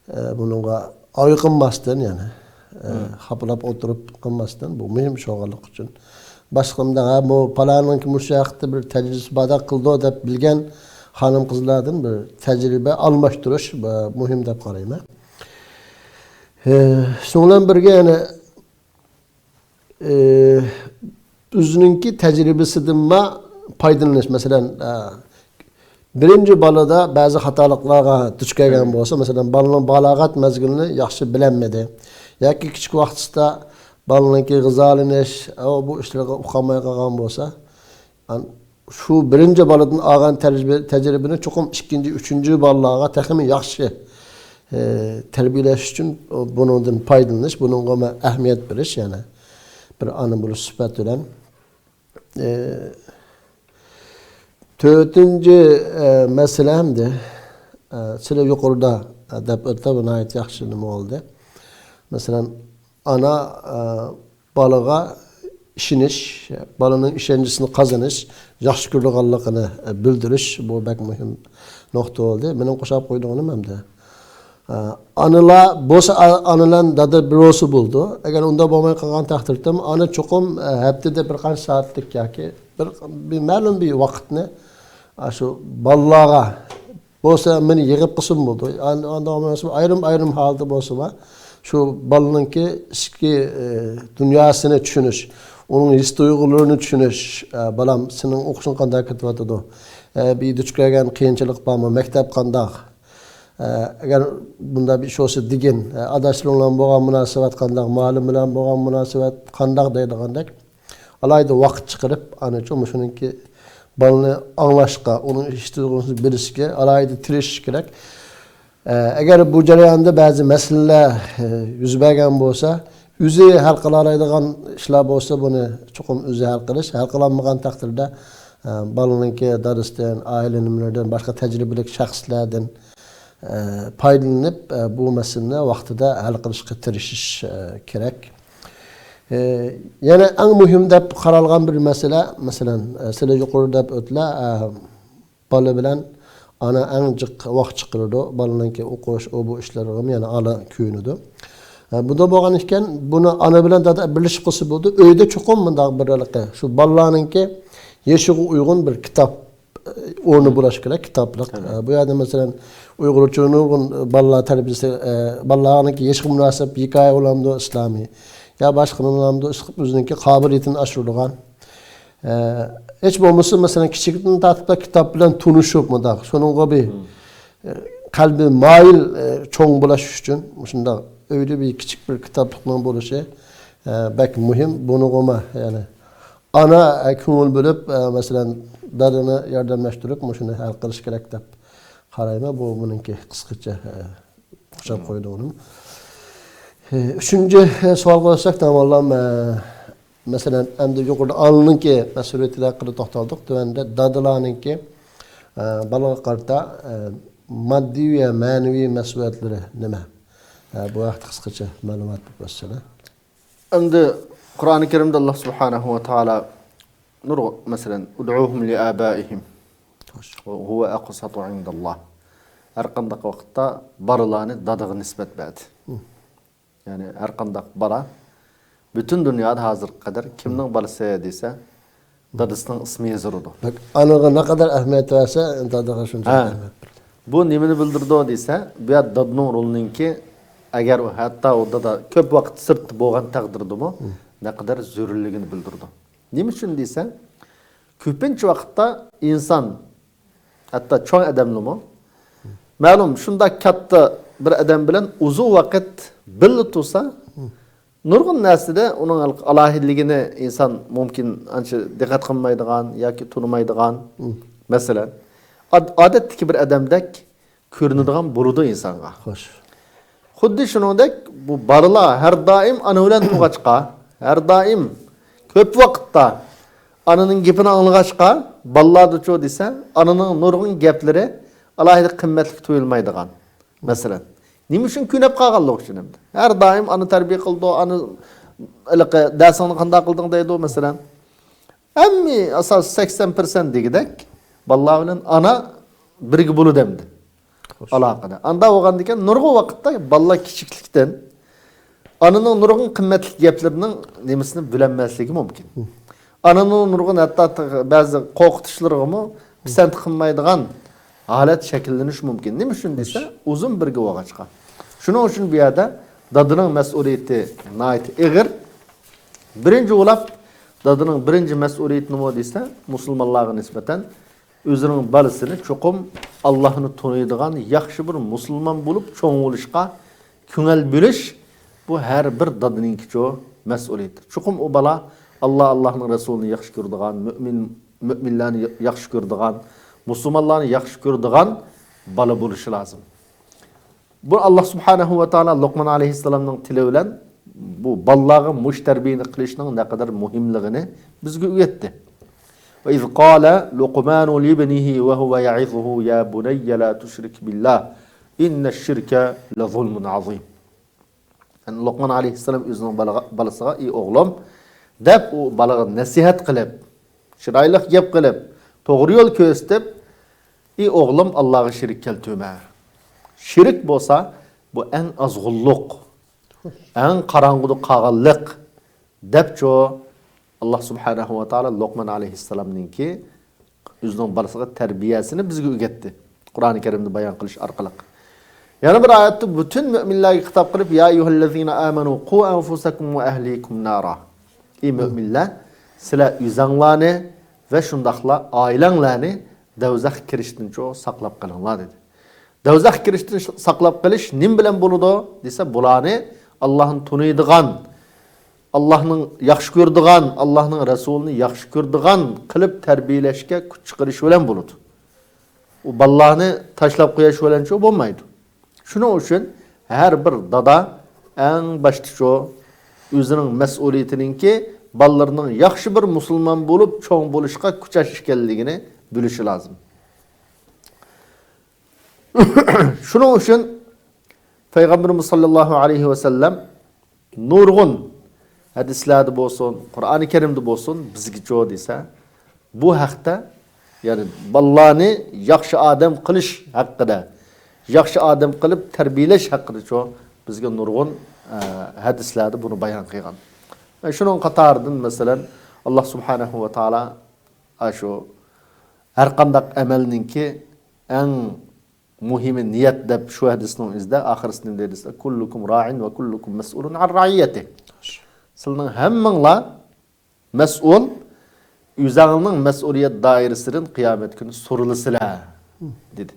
ئە، بۇنىڭغا ئايىقىنماستىن، يەنى، ئە، خاپىلاپ ئولتۇرۇپ قىلماستىن، بۇ مۇھىم ئىش بولغانلىقى ئۈچۈن. باشقا مۇنداق، ھە، بۇ پالانىڭكى مۇشۇ ھەقتە بىر تەجرىبىسى بار دەپ قىلىدۇ دەپ بىلگەن خانىم-قىزلاردىن بىر تەجرىبە ئالماشتۇرۇش، ئە، مۇھىم دەپ قارايمەن. ئە، شۇنىڭ بىلەن بىرگە يەنە ئى، ئۆزىنىڭكى تەجرىبىسىدىنمۇ پايدىلىنىش. مەسىلەن، ئە، بىرىنچى بالىدا بەزى خاتالىقلارغا دۇچ كەلگەن بولسا، مەسىلەن، بالىنىڭ بالاغەت مەزگىلىنى ياخشى بىلەلمىدى ياكى كىچىك ۋاقتىسىدا بالىنىڭكى غىزالىنىش، ئە، بۇ ئىشلارغا ئۇقالماي قالغان بولسا، ئان-، شۇ بىرىنچى بالىدىن ئالغان تەجرىبە-، تەجرىبىنى چوقۇم ئىككىنچى، ئۈچىنچى بالىلارغا تېخىمۇ ياخشى، ئى، تەربىيەلەش ئۈچۈن بۇنىڭدىن پايدىلىنىش، بۇنىڭغا مە-، ئەھمىيەت بېرىش، يەنە بىر ئانا بولۇش سۈپەت بىلەن. ئى، تۆتىنچى، ئە، مەسىلە ئەمدى، ئە، سىلە يۇقىرىدا، ئە، دەپ ئۆتتى، بۇ ناھايىتى ياخشى نېمە بولدى. مەسىلەن، ئانا، ئە، بالىغا ئىشىنىش، بالىنىڭ ئىشەنچىسىنى قازىنىش، ياخشى كۆرىدىغانلىقىنى، ئە، بىلدۈرۈش، بۇ بەك مۇھىم نۇقتا بولدى. مېنىڭ قوشاپ قويىدىغىنىم ئەمدى. ئە، ئانىلار بولسا، ئا-، ئانا بىلەن دادا بىر بولسا بولىدۇ. ئەگەر ئۇنداق بولماي قالغان تەقدىردىمۇ، ئانا چوقۇم، ئە، ھەپتىدە بىر قانچە سائەتلىك ياكى بىر، بىر مەلۇم بىر ۋاقىتنى، ئە، شۇ بالىلارغا بولسا مېنى يىغىپ قىلسىمۇ بولىدۇ. ئان-، ئانداق بولمىسا ئايرىم-ئايرىم ھالدا بولسىمۇ، شۇ بالىنىڭكى ئىچكى، ئى، دۇنياسىنى چۈشىنىش، ئۇنىڭ ھېس-تۇيغۇلىرىنى چۈشىنىش، ئە، بالام، سېنىڭ ئوقۇشۇڭ قانداق كېتىۋاتىدۇ؟ ئە، بىر دۇچ كەلگەن قىيىنچىلىق بارمۇ؟ مەكتەپ قانداق؟ ئە، ئەگەر بۇنداق بىر ئىش بولسا دېگىن، ئە، ئاداشلىرىڭ بىلەن بولغان مۇناسىۋەت قانداق؟ مۇئەللىم بىلەن بولغان مۇناسىۋەت قانداق؟ دەيدىغاندەك. ئالاھىدە ۋاقىت چىقىرىپ، ئانا چوقۇم شۇنىڭكى بالىنى ئاڭلاشقا، ئۇنىڭ ھېس-تۇيغۇسىنى بىلىشكە ئالاھىدە تىرىشىش كېرەك. ئە، ئەگەر بۇ جەرياندا بەزى مەسىلىلەر، ئە، يۈز بەرگەن بولسا، ئۆزى ھەل قىلالايدىغان ئىشلار بولسا، بۇنى چوقۇم ئۆزى ھەل قىلىش. ھەل قىلالمىغان تەقدىردە، ئە، بالىنىڭكى دادىسىدىن، ئائىلە نېمىلىرىدىن، باشقا تەجرىبىلىك شەخسلەردىن، ئە، پايدىلىنىپ، ئە، بۇ مەسىلىنى ۋاقتىدا ھەل قىلىشقا تىرىشىش، ئە، كېرەك. ئە، يەنە ئەڭ مۇھىم دەپ قارالغان بىر مەسىلە، مەسىلەن، ئە، سىلە يۇقىرىدا دەپ ئۆتتىلە، ئە، بالا بىلەن ئانا ئەڭ جىق ۋاقىت چىقىرىدۇ. بالىنىڭكى ئوقۇش، ئۇ بۇ ئىشلىرىغىمۇ يەنە ئانا كۆيۈنىدۇ. ئە، بۇنداق بولغان ئىكەن، بۇنى ئانا بىلەن دادا بىرلىشىپ قىلسا بولىدۇ. ئۆيدە چوقۇم مۇنداق بىر، شۇ بالىلارنىڭكى يېشىغا ئۇيغۇن بىر كىتاب ئورنى بولۇش كېرەك، كىتابلىق. ئە، بۇ يەردە، مەسىلەن، ئۇيغۇرچە نۇرغۇن بالىلار تەربىيەسى، ئە، بالىلارنىڭكى يېشىغا مۇناسىپ ھېكايە بولامدۇ ئىسلامىي، يا باشقا نېمە بولامدۇ، ئىشقىلىپ ئۆزىنىڭكى قابىلىيىتىنى ئاشۇرىدىغان. ئە، ھېچ بولمىسا، مەسىلەن، كىچىكىدىن تارتىپ كىتاب بىلەن تونۇشۇپ مۇنداق، شۇنىڭغا بىر، ئە، قەلبى مايىل، ئە، چوڭ بولاش ئۈچۈن مۇشۇنداق ئۆيدە بىر كىچىك بىر كىتابلىقنىڭ بولۇشى، ئە، بەك مۇھىم. بۇنىڭغىمۇ، يەنى، ئانا، ئە، كۆڭۈل بۆلۈپ، ئە، مەسىلەن، دادىنى ياردەملەشتۈرۈپ، مۇشۇنى ھەل قىلىش كېرەك دەپ قارايمەن. بۇ مېنىڭكى قىسقىچە، ئە، قۇچاپ قويدۇم. ئە، ئۈچىنچى، ئە، سوئالغا ئۆتسەك، تاماملام، ئە، مەسىلەن، ئەمدى يۇقىرىدا ئانىنىڭكى مەسئۇلىيىتى ھەققىدە توختالدۇق. تۆۋەندە دادىلارنىڭكى، ئە، بالىغا قارىتا، ئە، ماددىي ۋە مەنىۋى مەسئۇلىيەتلىرى نېمە؟ ئە، بۇ ھەقتە قىسقىچە مەلۇمات بېرىپ ئۆتسىلە. ئەمدى قۇرئانى كەرىمدە ئاللا سۇبھانەھۇ ۋە تائالا نۇرغۇن، مەسىلەن، «ئۇدئۇھۇم لىئابائىھىم ۋە ھۇۋە ئەقسەتۇ ئىندەللا.» ھەر قانداق ۋاقىتتا بالىلارنى دادىغا نىسبەت بەردى. يەنى ھەر قانداق بالا، پۈتۈن دۇنيادا ھازىرغا قەدەر كىمنىڭ بالىسى دېسە، دادىسىنىڭ ئىسمى يېزىلىدۇ. بەك ئانىغا نەقەدەر ئەھمىيەت بەرسە، دادىغا شۇنچە ھە. ئەھمىيەت بېرىدۇ. بۇ نېمىنى بىلدۈرىدۇ دېسە، بۇ يەردە دادىنىڭ رولىنىڭكى، ئەگەر ئۇ ھەتتا ئۇ دادا كۆپ ۋاقىت سىرتتا بولغان تەقدىردىمۇ نەقەدەر زۆرۈرلۈكىنى بىلدۈرىدۇ. نېمە ئۈچۈن دېسە، كۆپىنچە ۋاقىتتا ئىنسان، ھەتتا چوڭ ئادەملىرىمۇ، مەلۇم، شۇنداق كاتتا بىر ئادەم بىلەن ئۇزۇن ۋاقىت بىللە تۇرسا، نۇرغۇن نەرسىدە ئۇنىڭ ئالاھىدىلىكىنى ئىنسان مۇمكىن ئانچە دىققەت قىلمايدىغان ياكى تونۇمايدىغان، مەسىلەن، ئاد-، ئادەتتىكى بىر ئادەمدەك كۆرۈنىدىغان بولىدۇ ئىنسانغا. خوش. خۇددى شۇنىڭدەك بۇ بالىلار ھەر دائىم ئانا بىلەن تۇرغاچقا، ھەر دائىم كۆپ ۋاقىتتا ئانىنىڭ گېپىنى ئاڭلىغاچقا، بالىلاردىچۇ دېسە، ئانىنىڭ نۇرغۇن گەپلىرى ئالاھىدە قىممەتلىك تۇيۇلمايدىغان. مەسىلەن، نېمە ئۈچۈن كۆنۈپ قالغانلىقى ئۈچۈن ئەمدى. ھەر دائىم ئانا تەربىيە قىلىدۇ، ئانا ھېلىقى دەرسىڭنى قانداق قىلدىڭ دەيدۇ، مەسىلەن. ھەممە ئاساسىي سەكسەن پىرسەنت دېگۈدەك بالىلار بىلەن ئانا بىرگە بولىدۇ ئەمدى. ئالاقىدە. ئاندا بولغاندىكىن نۇرغۇن ۋاقىتتا بالىلار كىچىكلىكتىن ئانىنىڭ نۇرغۇن قىممەتلىك گەپلىرىنىڭ نېمىسىنى بىلەلمەسلىكى مۇمكىن. ئانىنىڭ نۇرغۇن ھەتتا بەزى قورقۇتۇشلىرىغىمۇ پىسەنت قىلمايدىغان ھالەت شەكىللىنىشى مۇمكىن. نېمە ئۈچۈن دېسە، ئۇزۇن بىرگە بولغاچقا. شۇنىڭ ئۈچۈن بۇ يەردە دادىنىڭ مەسئۇلىيىتى ناھايىتى ئېغىر. بىرىنچى بولۇپ، دادىنىڭ بىرىنچى مەسئۇلىيىتى نېمە دېسە، مۇسۇلمانلارغا نىسبەتەن ئۆزىنىڭ بالىسىنى چوقۇم ئاللاھنى تونۇيدىغان ياخشى بىر مۇسۇلمان بولۇپ چوڭ بولۇشقا كۆڭۈل بۆلۈش، بۇ ھەر بىر دادىنىڭكىچۇ مەسئۇلىيىتى. چوقۇم ئۇ بالا ئاللا، ئاللاھنىڭ رەسۇلىنى ياخشى كۆرىدىغان، مۆمىن، مۆمىنلەرنى ياخشى كۆرىدىغان، مۇسۇلمانلارنى ياخشى كۆرىدىغان بالا بولۇشى لازىم. بۇ، ئاللا سۇبھانەھۇ ۋە تائالا لوقمان ئەلەيھىسسالامنىڭ تىلى بىلەن بۇ بالىلارغا مۇشۇ تەربىيەنى قىلىشنىڭ نەقەدەر مۇھىملىقىنى بىزگە ئۆگەتتى. وَإِذْ قَالَ لُقْمَانُ لِابْنِهِ وَهُوَ يَعِظُهُ يَا بُنَيَّ لَا تُشْرِكْ بِاللَّهِ إِنَّ الشِّرْكَ لَظُلْمٌ عَظِيمٌ. يەنى لوقمان ئەلەيھىسسالام ئۆزىنىڭ بالىغا، بالىسىغا، ئى ئوغلۇم، دەپ ئۇ بالىغا نەسىھەت قىلىپ، چىرايلىق گەپ قىلىپ، توغرا يول كۆرسىتىپ، ئى ئوغلۇم، ئاللاغا شېرىك كەلتۈرمە. شېرىك بولسا، بۇ ئەڭ ئازغۇنلۇق، ئەڭ قاراڭغۇدا قالغانلىق، دەپچۇ، ئاللا سۇبھانەھۇ ۋە تائالا لوقمان ئەلەيھىسسالامنىڭكى ئۆزىنىڭ بالىسىغا تەربىيەسىنى بىزگە ئۆگەتتى. قۇرئانى كەرىمدە بايان قىلىش ئارقىلىق. يەنە بىر ئايەتتە پۈتۈن مۆمىنلەرگە خىتاب قىلىپ، يا ئەييۇھەللەزىنە ئامەنۇ قۇ ئەنفۇسەكۇم ۋە ئەھلىكۇم نارا. ئى مۆمىنلەر، سىلەر ئۆزەڭلارنى ۋە شۇنداقلا ئائىلەڭلارنى دوزاخقا كىرىشتىنچۇ ساقلاپ قېلىڭلار، دېدى. دوزاخقا كىرىشتىن ساقلاپ قېلىش نېمە بىلەن بولىدۇ دېسە، بۇلارنى ئاللاھنى تونۇيدىغان، ئاللاھنىڭ ياخشى كۆرىدىغان، ئاللاھنىڭ رەسۇلىنى ياخشى كۆرىدىغان قىلىپ تەربىيەلەشكە كۈچ چىقىرىش بىلەن بولىدۇ. ئۇ بالىلارنى تاشلاپ قويۇش بىلەنچۇ بولمايدۇ. شۇنىڭ ئۈچۈن ھەر بىر دادا ئەڭ باشتىچۇ ئۆزىنىڭ مەسئۇلىيىتىنىڭكى بالىلىرىنىڭ ياخشى بىر مۇسۇلمان بولۇپ چوڭ بولۇشقا كۈچەش ئىكەنلىكىنى بىلىشى لازىم. شۇنىڭ ئۈچۈن پەيغەمبىرىمىز ساللاللاھۇ ئەلەيھى ۋەسەللەم نۇرغۇن ھەدىسلەردە بولسۇن، قۇرئانى كەرىمدە بولسۇن، بىزگىچۇ دېسە، بۇ ھەقتە، يەنى بالىلارنى ياخشى ئادەم قىلىش ھەققىدە، ياخشى ئادەم قىلىپ تەربىيەلەش ھەققىدىچۇ بىزگە نۇرغۇن، ئە، ھەدىسلەردە بۇنى بايان قىلغان. ۋە شۇنىڭ قاتارىدىن، مەسىلەن، ئاللا سۇبھانەھۇ ۋە تائالا ئاشۇ ھەرقانداق ئەمەلنىڭكى ئەڭ مۇھىمى نىيەت دەپ شۇ ھەدىسنىڭ ئۆزىدە ئاخىرسىدا نېمە دەيدۇ دېسە، كۇللۇكۇم رائىن ۋە كۇللۇكۇم مەسئۇلۇن ئەن رەئىييەتىھ. سىلەرنىڭ ھەممىڭلار مەسئۇل، ئۆزەڭنىڭ مەسئۇلىيەت دائىرىسىدىن قىيامەت كۈنى سورىلىسىلەر، دېدى.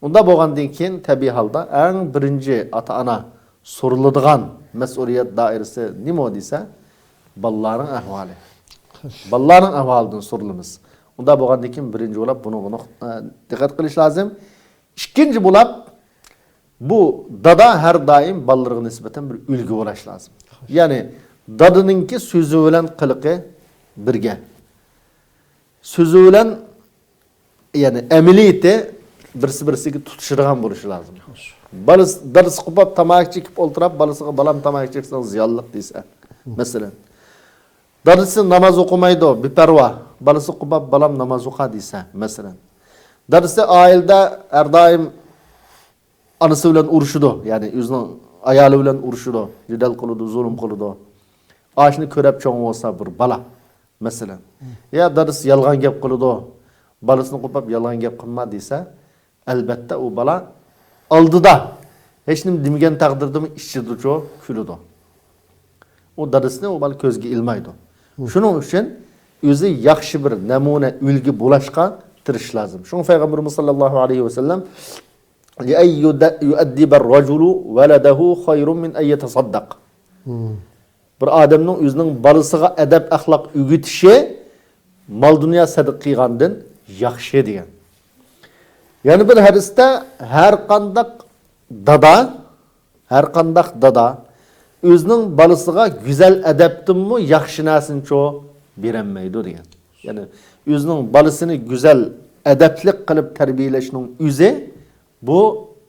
ئۇنداق بولغاندىن كېيىن تەبىئىي ھالدا ئەڭ بىرىنچى ئاتا-ئانا سورىلىدىغان مەسئۇلىيەت دائىرىسى نېمە دېسە، بالىلارنىڭ ئەھۋالى. بالىلارنىڭ ئەھۋالىدىن سورىلىمىز. ئۇنداق بولغاندىن كېيىن بىرىنچى بولۇپ بۇنىڭغا نۇق-، ئە، دىققەت قىلىش لازىم. ئىككىنچى بولۇپ، بۇ دادا ھەر دائىم بالىلىرىغا نىسبەتەن بىر ئۈلگە بولاش لازىم. يەنى دادىنىڭكى سۆزى بىلەن قىلىقى بىرگە. سۆزى بىلەن، يەنى ئەمەلىيىتى بىرسى-بىرسىگە تۇتىشىدىغان بولۇشى لازىم. بالىسى، دادىسى قوپاپ تاماكا چېكىپ ئولتۇراپ، بالىسىغا، بالام، تاماكا چەكسەڭ زىيانلىق دېسە، مەسىلەن. دادىسى ناماز ئوقۇمايدۇ، بىپەرۋا. بالىسى قوپاپ، بالام، ناماز ئوقۇ دېسە، مەسىلەن. دادىسى ئائىلىدە ھەر دائىم ئانىسى بىلەن ئۇرۇشىدۇ، يەنى ئۆزىنىڭ ئايالى بىلەن ئۇرۇشىدۇ، جېدەل قىلىدۇ، زۇلۇم قىلىدۇ. ئاشۇنى كۆرەپ چوڭ بولسا بىر بالا، مەسىلەن. يا دادىسى يالغان گەپ قىلىدۇ، بالىسىنى قوپاپ يالغان گەپ قىلما دېسە، ئەلبەتتە ئۇ بالا ئالدىدا ھېچنېمە دېمىگەن تەقدىردىمۇ ئىچىدىچۇ كۈلىدۇ. ئۇ دادىسىنى ئۇ بالا كۆزگە ئىلمايدۇ. شۇنىڭ ئۈچۈن ئۆزى ياخشى بىر نەمۇنە، ئۈلگە بولاشقا تىرىشىش لازىم. شۇڭا پەيغەمبىرىمىز ساللاللاھۇ ئەلەيھى ۋەسەللەم، لِئەن يۇئەددىبەر رەجۇلۇ ۋەلەدەھۇ خەيرۇن مىن ئەن يەتەسەددەق. بىر ئادەمنىڭ ئۆزىنىڭ بالىسىغا ئەدەپ-ئەخلاق ئۆگىتىشى مال-دۇنيا سەدىقە قىلغاندىن ياخشى دېگەن. يەنە بىر ھەدىستە، ھەر قانداق دادا، ھەر قانداق دادا ئۆزىنىڭ بالىسىغا گۈزەل ئەدەپتىنمۇ ياخشى نەرسىنىچۇ بېرەلمەيدۇ دېگەن. يەنى ئۆزىنىڭ بالىسىنى گۈزەل ئەدەپلىك قىلىپ تەربىيەلەشنىڭ ئۆزى بۇ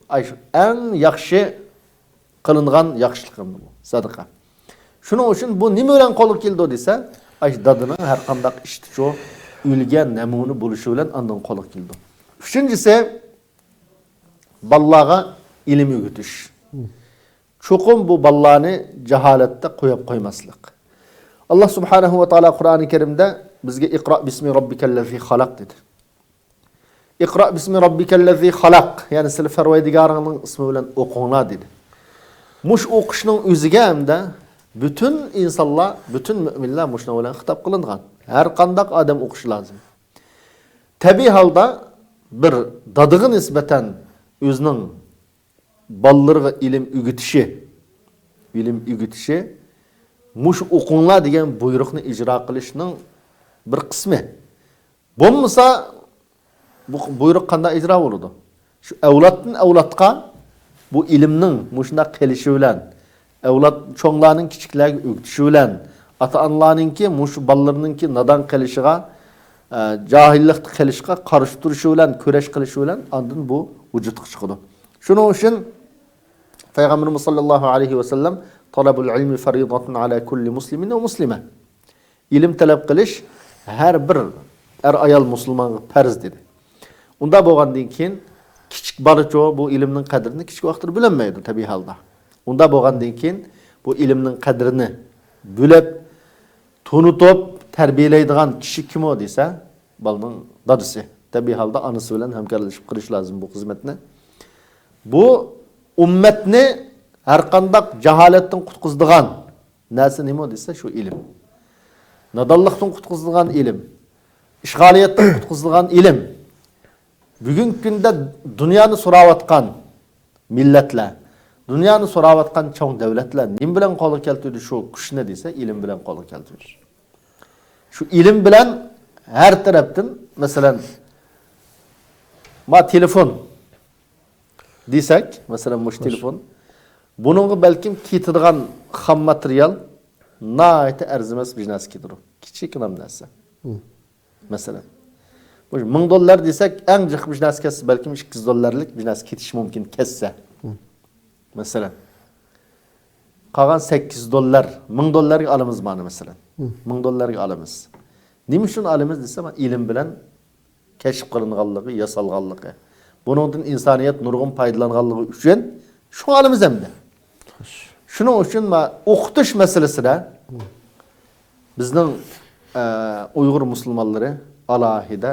ئاي شۇ ئەڭ ياخشى قىلىنغان ياخشىلىق ئەمدى بۇ، سەدىقە. شۇنىڭ ئۈچۈن بۇ نېمە بىلەن قولغا كېلىدۇ دېسە، ئاي شۇ دادىنىڭ ھەر قانداق ئىشتىچۇ ئۈلگە، نەمۇنە بولۇشى بىلەن ئاندىن قولغا كېلىدۇ. ئۈچىنچىسى، بالىلارغا ئىلىم ئۆگىتىش. چوقۇم بۇ بالىلارنى جاھالەتتە قويۇپ قويماسلىق. ئاللا سۇبھانەھۇ ۋە تائالا قۇرئانى كەرىمدە بىزگە «ئىقرا بىسمى رەببىكەللەزى خەلەق» دېدى. «ئىقرا بىسمى رەببىكەللەزى خەلەق»، يەنى سىلى پەرۋەردىگارىڭنىڭ ئىسمى بىلەن ئوقۇڭلار دېدى. مۇشۇ ئوقۇشنىڭ ئۆزىگە ھەمدە پۈتۈن ئىنسانلار، پۈتۈن مۆمىنلەر مۇشۇنىڭ بىلەن خىتاب قىلىنغان. ھەر قانداق ئادەم ئوقۇشى لازىم. تەبىئىي ھالدا بىر دادىغا نىسبەتەن ئۆزىنىڭ بالىلىرىغا ئىلىم ئۆگىتىشى، ئىلىم ئۆگىتىشى مۇشۇ «ئوقۇڭلار» دېگەن بۇيرۇقنى ئىجرا قىلىشنىڭ بىر قىسمى. بولمىسا، بۇ بۇيرۇق قانداق ئىجرا بولىدۇ؟ شۇ ئەۋلادتىن ئەۋلادقا بۇ ئىلىمنىڭ مۇشۇنداق قېلىشى بىلەن، ئەۋلاد چوڭلارنىڭ كىچىكلەرگە ئۆگىتىشى بىلەن، ئاتا-ئانىلارنىڭكى مۇشۇ بالىلىرىنىڭكى نادان قېلىشىغا، ئە، جاھىللىقتا قېلىشقا قارشى تۇرۇشى بىلەن، كۈرەش قىلىشى بىلەن ئاندىن بۇ ۋۇجۇدقا چىقىدۇ. شۇنىڭ ئۈچۈن پەيغەمبىرىمىز ساللاللاھۇ ئەلەيھى ۋەسەللەم، «تەلەبۇل ئىلمى فەرىزەتۇن ئەلا كۇللى مۇسلىمىن ۋە مۇسلىمە.» ئىلىم تەلەپ قىلىش ھەر بىر ئەر-ئايال مۇسۇلمانغا پەرز، دېدى. ئۇنداق بولغاندىن كېيىن، كىچىك بالىچۇ بۇ ئىلىمنىڭ قەدرىنى كىچىك ۋاقىتتا بىلەلمەيدۇ، تەبىئىي ھالدا. ئۇنداق بولغاندىن كېيىن، بۇ ئىلىمنىڭ قەدرىنى بىلىپ، تونۇتۇپ تەربىيەلەيدىغان كىشى كىم ئۇ دېسە، بالىنىڭ دادىسى. تەبىئىي ھالدا ئانىسى بىلەن ھەمكارلىشىپ قىلىش لازىم بۇ خىزمەتنى. بۇ ئۈممەتنى ھەر قانداق جاھالەتتىن قۇتقۇزىدىغان نەرسە نېمە دېسە، شۇ ئىلىم. نادانلىقتىن قۇتقۇزىدىغان ئىلىم، ئىشغالىيەتتىن قۇتقۇزىدىغان ئىلىم. بۈگۈنكى كۈندە دۇنيانى سوراۋاتقان مىللەتلەر، دۇنيانى سوراۋاتقان چوڭ دۆلەتلەر نېمە بىلەن قولغا كەلتۈردى شۇ كۈچنى دېسە، ئىلىم بىلەن قولغا كەلتۈردى. شۇ ئىلىم بىلەن ھەر تەرەپتىن، مەسىلەن، ما تېلېفون دېسەك، مەسىلەن، مۇشۇ تېلېفون، بۇنىڭغا بەلكىم كېتىدىغان خام ماتېرىيال ناھايىتى ئەرزىمەس بىر نەرسە كېتىدۇ. كىچىككىنە نەرسە. مەسىلەن، مۇشۇ مىڭ دوللار دېسەك، ئەڭ جىق بىر نەرسە كەتسە، بەلكىم ئىككى يۈز دوللارلىق بىر نەرسە كېتىشى مۇمكىن، كەتسە. مەسىلەن، قالغان سەككىز يۈز دوللار، مىڭ دوللارغا ئالىمىز مانا، مەسىلەن. مىڭ دوللارغا ئالىمىز. نېمە ئۈچۈن ئالىمىز دېسە، مانا ئىلىم بىلەن كەشىپ قىلىنغانلىقى، ياسالغانلىقى، بۇنىڭدىن ئىنسانىيەت نۇرغۇن پايدىلانغانلىقى ئۈچۈن شۇڭا ئالىمىز ئەمدى. شۇنىڭ ئۈچۈن ما ئوقۇتۇش مەسىلىسىدە بىزنىڭ، ئە، ئۇيغۇر مۇسۇلمانلىرى ئالاھىدە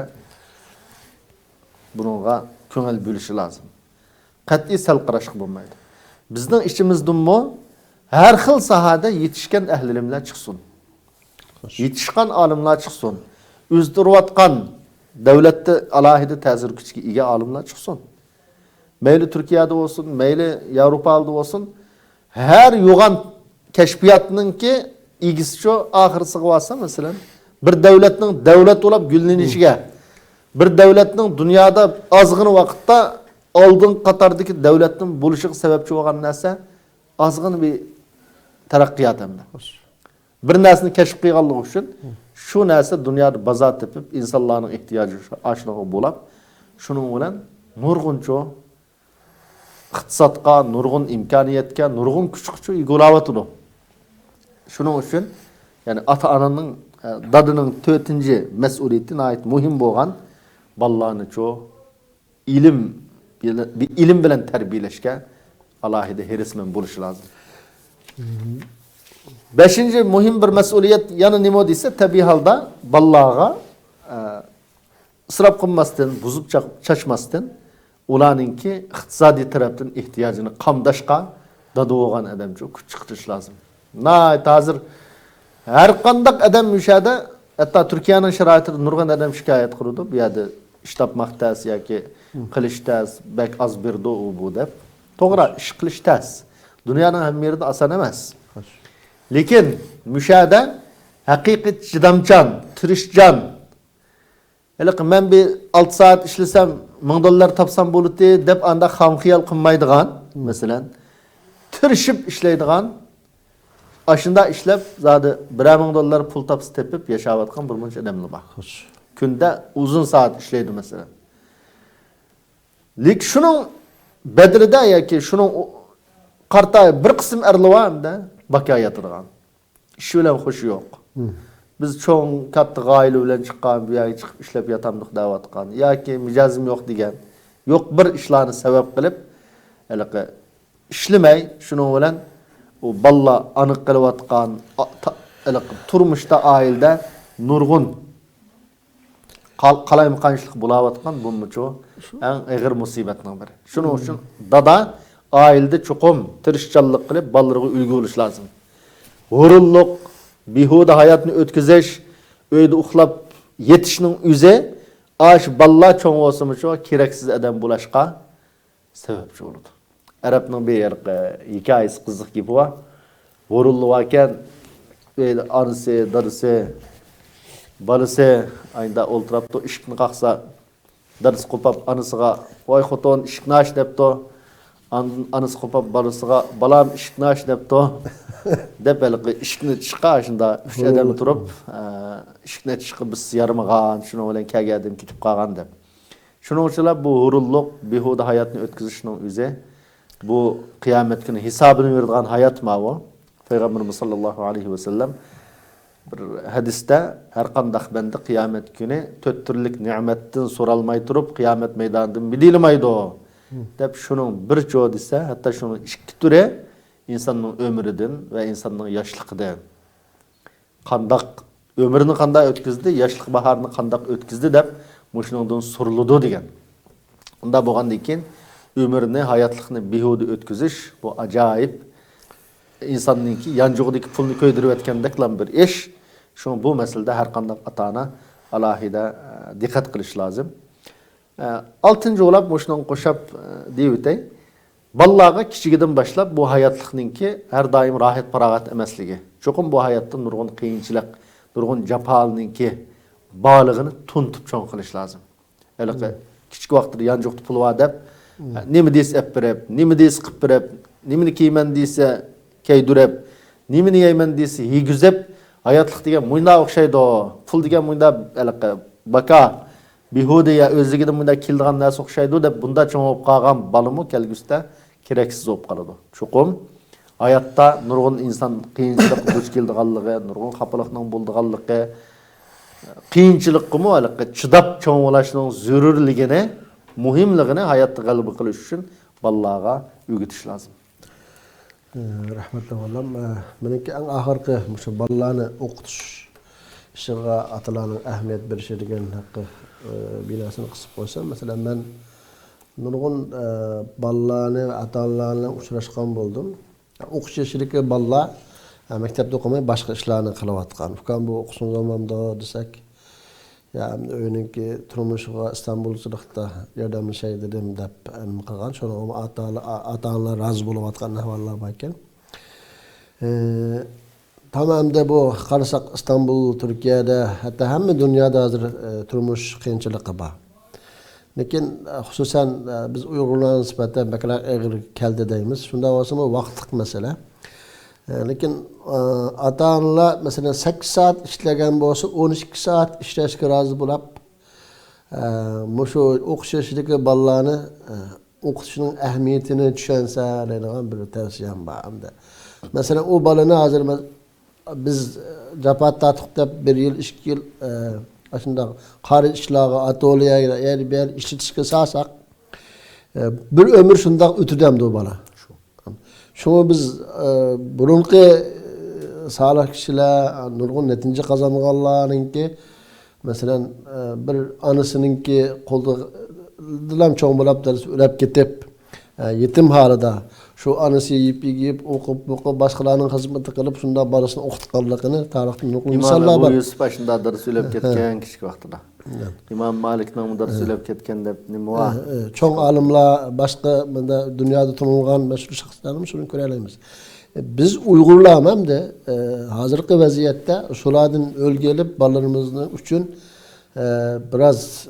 بۇنىڭغا كۆڭۈل بۆلۈشى لازىم. قەتئىي سەل قاراشقا بولمايدۇ. بىزنىڭ ئىچىمىزدىنمۇ ھەر خىل ساھەدە يېتىشكەن ئەھلىلىملەر چىقسۇن. يېتىشقان ئالىملار چىقسۇن. ئۆزگىرىۋاتقان، دۆلەتتە ئالاھىدە تەسىر كۈچىگە ئىگە ئالىملار چىقسۇن. مەيلى تۈركىيەدە بولسۇن، مەيلى ياۋروپادا بولسۇن، ھەر يوغان كەشپىياتنىڭكى ئىگىسىچۇ ئاخىرسىغا بارسا، مەسىلەن، بىر دۆلەتنىڭ دۆلەت بولاپ گۈللىنىشىگە، بىر دۆلەتنىڭ دۇنيادا ئازغىنە ۋاقىتتا ئالدىنقى قاتاردىكى دۆلەتنىڭ بولۇشىغا سەۋەبچى بولغان نەرسە ئازغىنە بىر تەرەققىيات ئەمدى. بىر نەرسىنى كەشىپ قىلغانلىقى ئۈچۈن شۇ نەرسە دۇنيادا بازار تېپىپ، ئىنسانلارنىڭ ئېھتىياجى ئاشۇنىڭغا بولاپ، شۇنىڭ بىلەن نۇرغۇنچۇ ئىقتىسادقا، نۇرغۇن ئىمكانىيەتكە، نۇرغۇن كۈچ-كۈچ ئىگە بولاۋاتىدۇ. شۇنىڭ ئۈچۈن، يەنى ئاتا-ئانىنىڭ، ئە، دادىنىڭ تۆتىنچى مەسئۇلىيىتى ناھايىتى مۇھىم بولغان بالىلارنىچۇ ئىلىم بىلەن، بىر ئىلىم بىلەن تەربىيەلەشكە ئالاھىدە ھېرىسمەن بولۇشى لازىم. بەشىنچى مۇھىم بىر مەسئۇلىيەت يەنە نېمە دېسە، تەبىئىي ھالدا بالىلارغا، ئە، ئىسراپ قىلماستىن، بۇزۇپ چاچ-، چاچماستىن، ئۇلارنىڭكى ئىقتىسادىي تەرەپتىن ئېھتىياجىنى قامداشقا دادا بولغان ئادەمچۇ كۈچ چىقىرىش لازىم. ناھايىتى ھازىر ھەر قانداق ئادەم مۇشۇ يەردە، ھەتتا تۈركىيەنىڭ شارائىتىدا نۇرغۇن ئادەم شىكايەت قىلىدۇ، بۇ يەردە ئىش تاپماق تەس ياكى قىلىش تەس، بەك ئاز بېرىدۇ ئۇ بۇ دەپ. توغرا، ئىش قىلىش تەس. دۇنيانىڭ ھەممە يېرىدە ئاسان ئەمەس. لېكىن مۇشۇ يەردە ھەقىقىي چىدامچان، تىرىشچان، ھېلىقى مەن بىر ئالتە سائەت ئىشلىسەم، مىڭ دوللار تاپسام بولىتى دەپ ئانداق خام خىيال قىلمايدىغان، مەسىلەن، تىرىشىپ ئىشلەيدىغان، ئاشۇنداق ئىشلەپ، زادى بىرەر مىڭ دوللار پۇل تاپسا تېپىپ ياشاۋاتقان بىر مۇنچە ئادەملەر بار. كۈندە ئۇزۇن سائەت ئىشلەيدۇ، مەسىلەن. لېكىن شۇنىڭ بەدىلىدە ياكى شۇنىڭ ئۇ-، قارىتا بىر قىسىم ئەرلەر بار ئەمدى باكا ياتىدىغان. ئىش بىلەن خۇشى يوق. بىز چوڭ، كاتتا غائىلە بىلەن چىققان، بۇ يەرگە چىقىپ ئىشلەپ ياتامدۇق دەۋاتقان ياكى مىجەزىم يوق دېگەن، يوق بىر ئىشلارنى سەۋەب قىلىپ، ھېلىقى ئىشلىمەي، شۇنىڭ بىلەن ئۇ بالىلار ئانا قېلىۋاتقان، ئا-، تا-، ھېلىقى تۇرمۇشتا، ئائىلىدە نۇرغۇن قال-، قالايمىقانچىلىق بولاۋاتقان بۇمۇچۇ ئەڭ ئېغىر مۇسىبەتنىڭ بىرى. شۇنىڭ ئۈچۈن دادا ئائىلىدە چوقۇم تىرىشچانلىق قىلىپ، بالىلىرىغا ئۈلگە بولۇش لازىم. ھۇرۇنلۇق، بىھۇدە ھاياتنى ئۆتكۈزۈش، ئۆيدە ئۇخلاپ يېتىشنىڭ ئۆزى، ئاشۇ بالىلار چوڭ بولسىمۇچۇ كېرەكسىز ئادەم بولاشقا سەۋەبچى بولىدۇ. ئەرەبنىڭ بىر ھېلىقى ھېكايىسى، قىزىق گېپى بار. ھۇرۇنلىرى باركەن، ئۆيدە ئانىسى، دادىسى، بالىسى ئاينىدا ئولتۇراپتۇ، ئىشىكنى قاقسا، دادىسى قوپاپ ئانىسىغا، «ۋاي خوتۇن، ئىشىكنى ئاچ» دەپتۇ. ئاندىن ئانىسى قوپاپ بالىسىغا، «بالام، ئىشىكنى ئاچ» دەپتۇ. دەپ ھېلىقى ئىشىكنى ئېچىشقا شۇنداق ئۈچ ئادەم تۇرۇپ، ئە، ئىشىكنى ئېچىشقا بىرسى يارىمىغان، شۇنىڭ بىلەن كەلگەن ئادەم كېتىپ قالغان دەپ. شۇنىڭ ئۈچۈنلا بۇ ھۇرۇنلۇق، بىھۇدە ھاياتنى ئۆتكۈزۈشنىڭ ئۆزى، بۇ قىيامەت كۈنى ھېسابىنى بېرىدىغان ھايات ماۋۇ. پەيغەمبىرىمىز ساللاللاھۇ ئەلەيھى ۋەسەللەم بىر ھەدىستە، «ھەر قانداق بەندە قىيامەت كۈنى تۆت تۈرلۈك نېمەتتىن سورالماي تۇرۇپ، قىيامەت مەيدانىدىن مىدىرلىمايدۇ» دەپ، شۇنىڭ بىرچۇ دېسە، ھەتتا شۇنىڭ ئىككى تۈرى ئىنساننىڭ ئۆمرىدىن ۋە ئىنساننىڭ ياشلىقىدىن. قانداق ئۆمرىنى قانداق ئۆتكۈزدى، ياشلىق باھارىنى قانداق ئۆتكۈزدى دەپ مۇشۇنىڭدىن سورىلىدۇ دېگەن. ئۇنداق بولغاندىن كېيىن ئۆمرىنى، ھاياتلىقنى بىھۇدە ئۆتكۈزۈش، بۇ ئاجايىپ ئىنساننىڭكى يانچۇقىدىكى پۇلنى كۆيدۈرۈۋەتكەندەكلا بىر ئىش. شۇڭا بۇ مەسىلىدە ھەر قانداق ئاتا-ئانا ئالاھىدە، ئە، دىققەت قىلىش لازىم. ئە، ئالتىنچى بولاپ مۇشۇنىڭغا قوشاپ، ئە، دېيىۋېتەي. بالىلارغا كىچىكىدىن باشلاپ بۇ ھاياتلىقنىڭكى ھەر دائىم راھەت-پاراغەت ئەمەسلىكى، چوقۇم بۇ ھاياتتا نۇرغۇن قىيىنچىلىق، نۇرغۇن جاپالارنىڭكى بارلىقىنى تونۇتۇپ چوڭ قىلىش لازىم. ھېلىقى كىچىك ۋاقتىدا يانچۇقتا پۇل بار دەپ، نېمە دېسە ئەپ بېرىپ، نېمە دېسە قىپ بېرىپ، نېمىنى كىيىمەن دېسە كىيدۈرۈپ، نېمىنى يەيمەن دېسە يېگۈزۈپ، ھاياتلىق دېگەن مۇنداق ئوخشايدۇ، پۇل دېگەن مۇنداق ھېلىقى باكا، بىھۇدە يا ئۆزلۈكىدىن مۇنداق كېلىدىغان نەرسە ئوخشايدۇ دەپ، بۇنداق چوڭ بولۇپ قالغان بالىمۇ كەلگۈسىدە كېرەكسىز بولۇپ قالىدۇ. چوقۇم ھاياتتا نۇرغۇن ئىنسان قىيىنچىلىققا دۇچ كېلىدىغانلىقى، نۇرغۇن خاپىلىقنىڭ بولىدىغانلىقى، قىيىنچىلىققىمۇ ھېلىقى چىداپ چوڭ بولۇشنىڭ زۆرۈرلۈكىنى، مۇھىملىقىنى ھاياتتا غەلىبە قىلىش ئۈچۈن بالىلارغا ئۆگىتىش لازىم. ئە، رەھمەتلىك بالام. ئە، مېنىڭكى ئەڭ ئاخىرقى مۇشۇ بالىلارنى ئوقۇتۇش ئىشىغا ئاتىلارنىڭ ئەھمىيەت بېرىشى دېگەن ھەققى، ئە، بىناسىنى قىسىپ قويسام، مەسىلەن، مەن نۇرغۇن، ئە، بالىلارنى ۋە ئاتا-ئانىلار بىلەن ئۇچراشقان بولدۇم. ئوقۇش يېشىدىكى بالىلار، ئە، مەكتەپتە ئوقۇماي، باشقا ئىشلارنى قىلىۋاتقان. «ئۇكام، بۇ ئوقۇشنى ئۇزارمامدۇ؟» دېسەك، يا ئەمدى ئۆينىڭكى تۇرمۇشىغا ئىستانبۇلچىلىقتا ياردەملىشەي دېدىم دەپ نېمە قىلغان. شۇنىڭغا ئاتا-، ئاتا-ئانىلار رازى بولۇۋاتقان ئەھۋاللار باركەن. ئى، تامامدا بۇ قارىساق ئىستانبۇل، تۈركىيەدە، ھەتتا ھەممە دۇنيادا ھازىر، ئى، تۇرمۇش قىيىنچىلىقى بار. لېكىن، ئى، خۇسۇسەن، ئى، بىز ئۇيغۇرلار نىسبەتەن بەكرەك ئېغىر كەلدى دەيمىز. شۇنداق بولسىمۇ ۋاقىتلىق مەسىلە. ئە، لېكىن، ئە، ئاتا-ئانىلار، مەسىلەن، سەككىز سائەت ئىشلىگەن بولسا، ئون ئىككى سائەت ئىشلەشكە رازى بولاپ، ئە، مۇشۇ ئوقۇش يېشىدىكى بالىلارنى، ئە، ئوقۇتۇشنىڭ ئەھمىيىتىنى چۈشەنسە دەيدىغان بىر تەۋسىيەم بار ئەمدى. مەسىلەن، ئۇ بالىنى ھازىر مە-، بىز، ئە، جاپا تارتتۇق دەپ بىر يىل، ئىككى يىل، ئە، ئاشۇنداق قارا ئىشلارغا، ئاتوليەگە، ئەر بۇ يەر ئىشلىتىشكە سالساق، ئە، بىر ئۆمۈر شۇنداق ئۆتىدۇ ئەمدى ئۇ بالا. شۇ. شۇڭا بىز، ئە، بۇرۇنقى، ئە، سالىھ كىشىلەر، نۇرغۇن نەتىجە قازانغانلارنىڭكى، مەسىلەن، ئە، بىر ئانىسىنىڭكى قولىدىلا چوڭ بولاپ، دادىسى ئۆلۈپ كېتىپ، ئە، يېتىم ھالىدا شۇ ئانىسى يېپىگە يېيىپ، ئوقۇپ، ئوقۇپ، باشقىلارنىڭ خىزمىتى قىلىپ، شۇنداق بالىسىنى ئوقۇتقانلىقىنى تارىختا نۇرغۇن ئىمام مىساللار ئەبۇ بار. يۈسۈپ ئاشۇنداق دادىسى ئۆلۈپ ھە. كەتكەن كىچىك ۋاقتىدا. ئىمام مالىكنىڭمۇ دادىسى ئۆلۈپ كەتكەن دەپ نېمە بار؟ ئە، ئە، چوڭ ئالىملار، باشقا مۇنداق دۇنيادا تونۇلغان مەشھۇر شەخسلەرنىمۇ شۇنى كۆرەلەيمىز. ئە، بىز ئۇيغۇرلارمۇ ئەمدى، ئە، ھازىرقى ۋەزىيەتتە شۇلاردىن ئۈلگە ئېلىپ، بالىلىرىمىزنىڭ ئۈچۈن، ئە، بىراز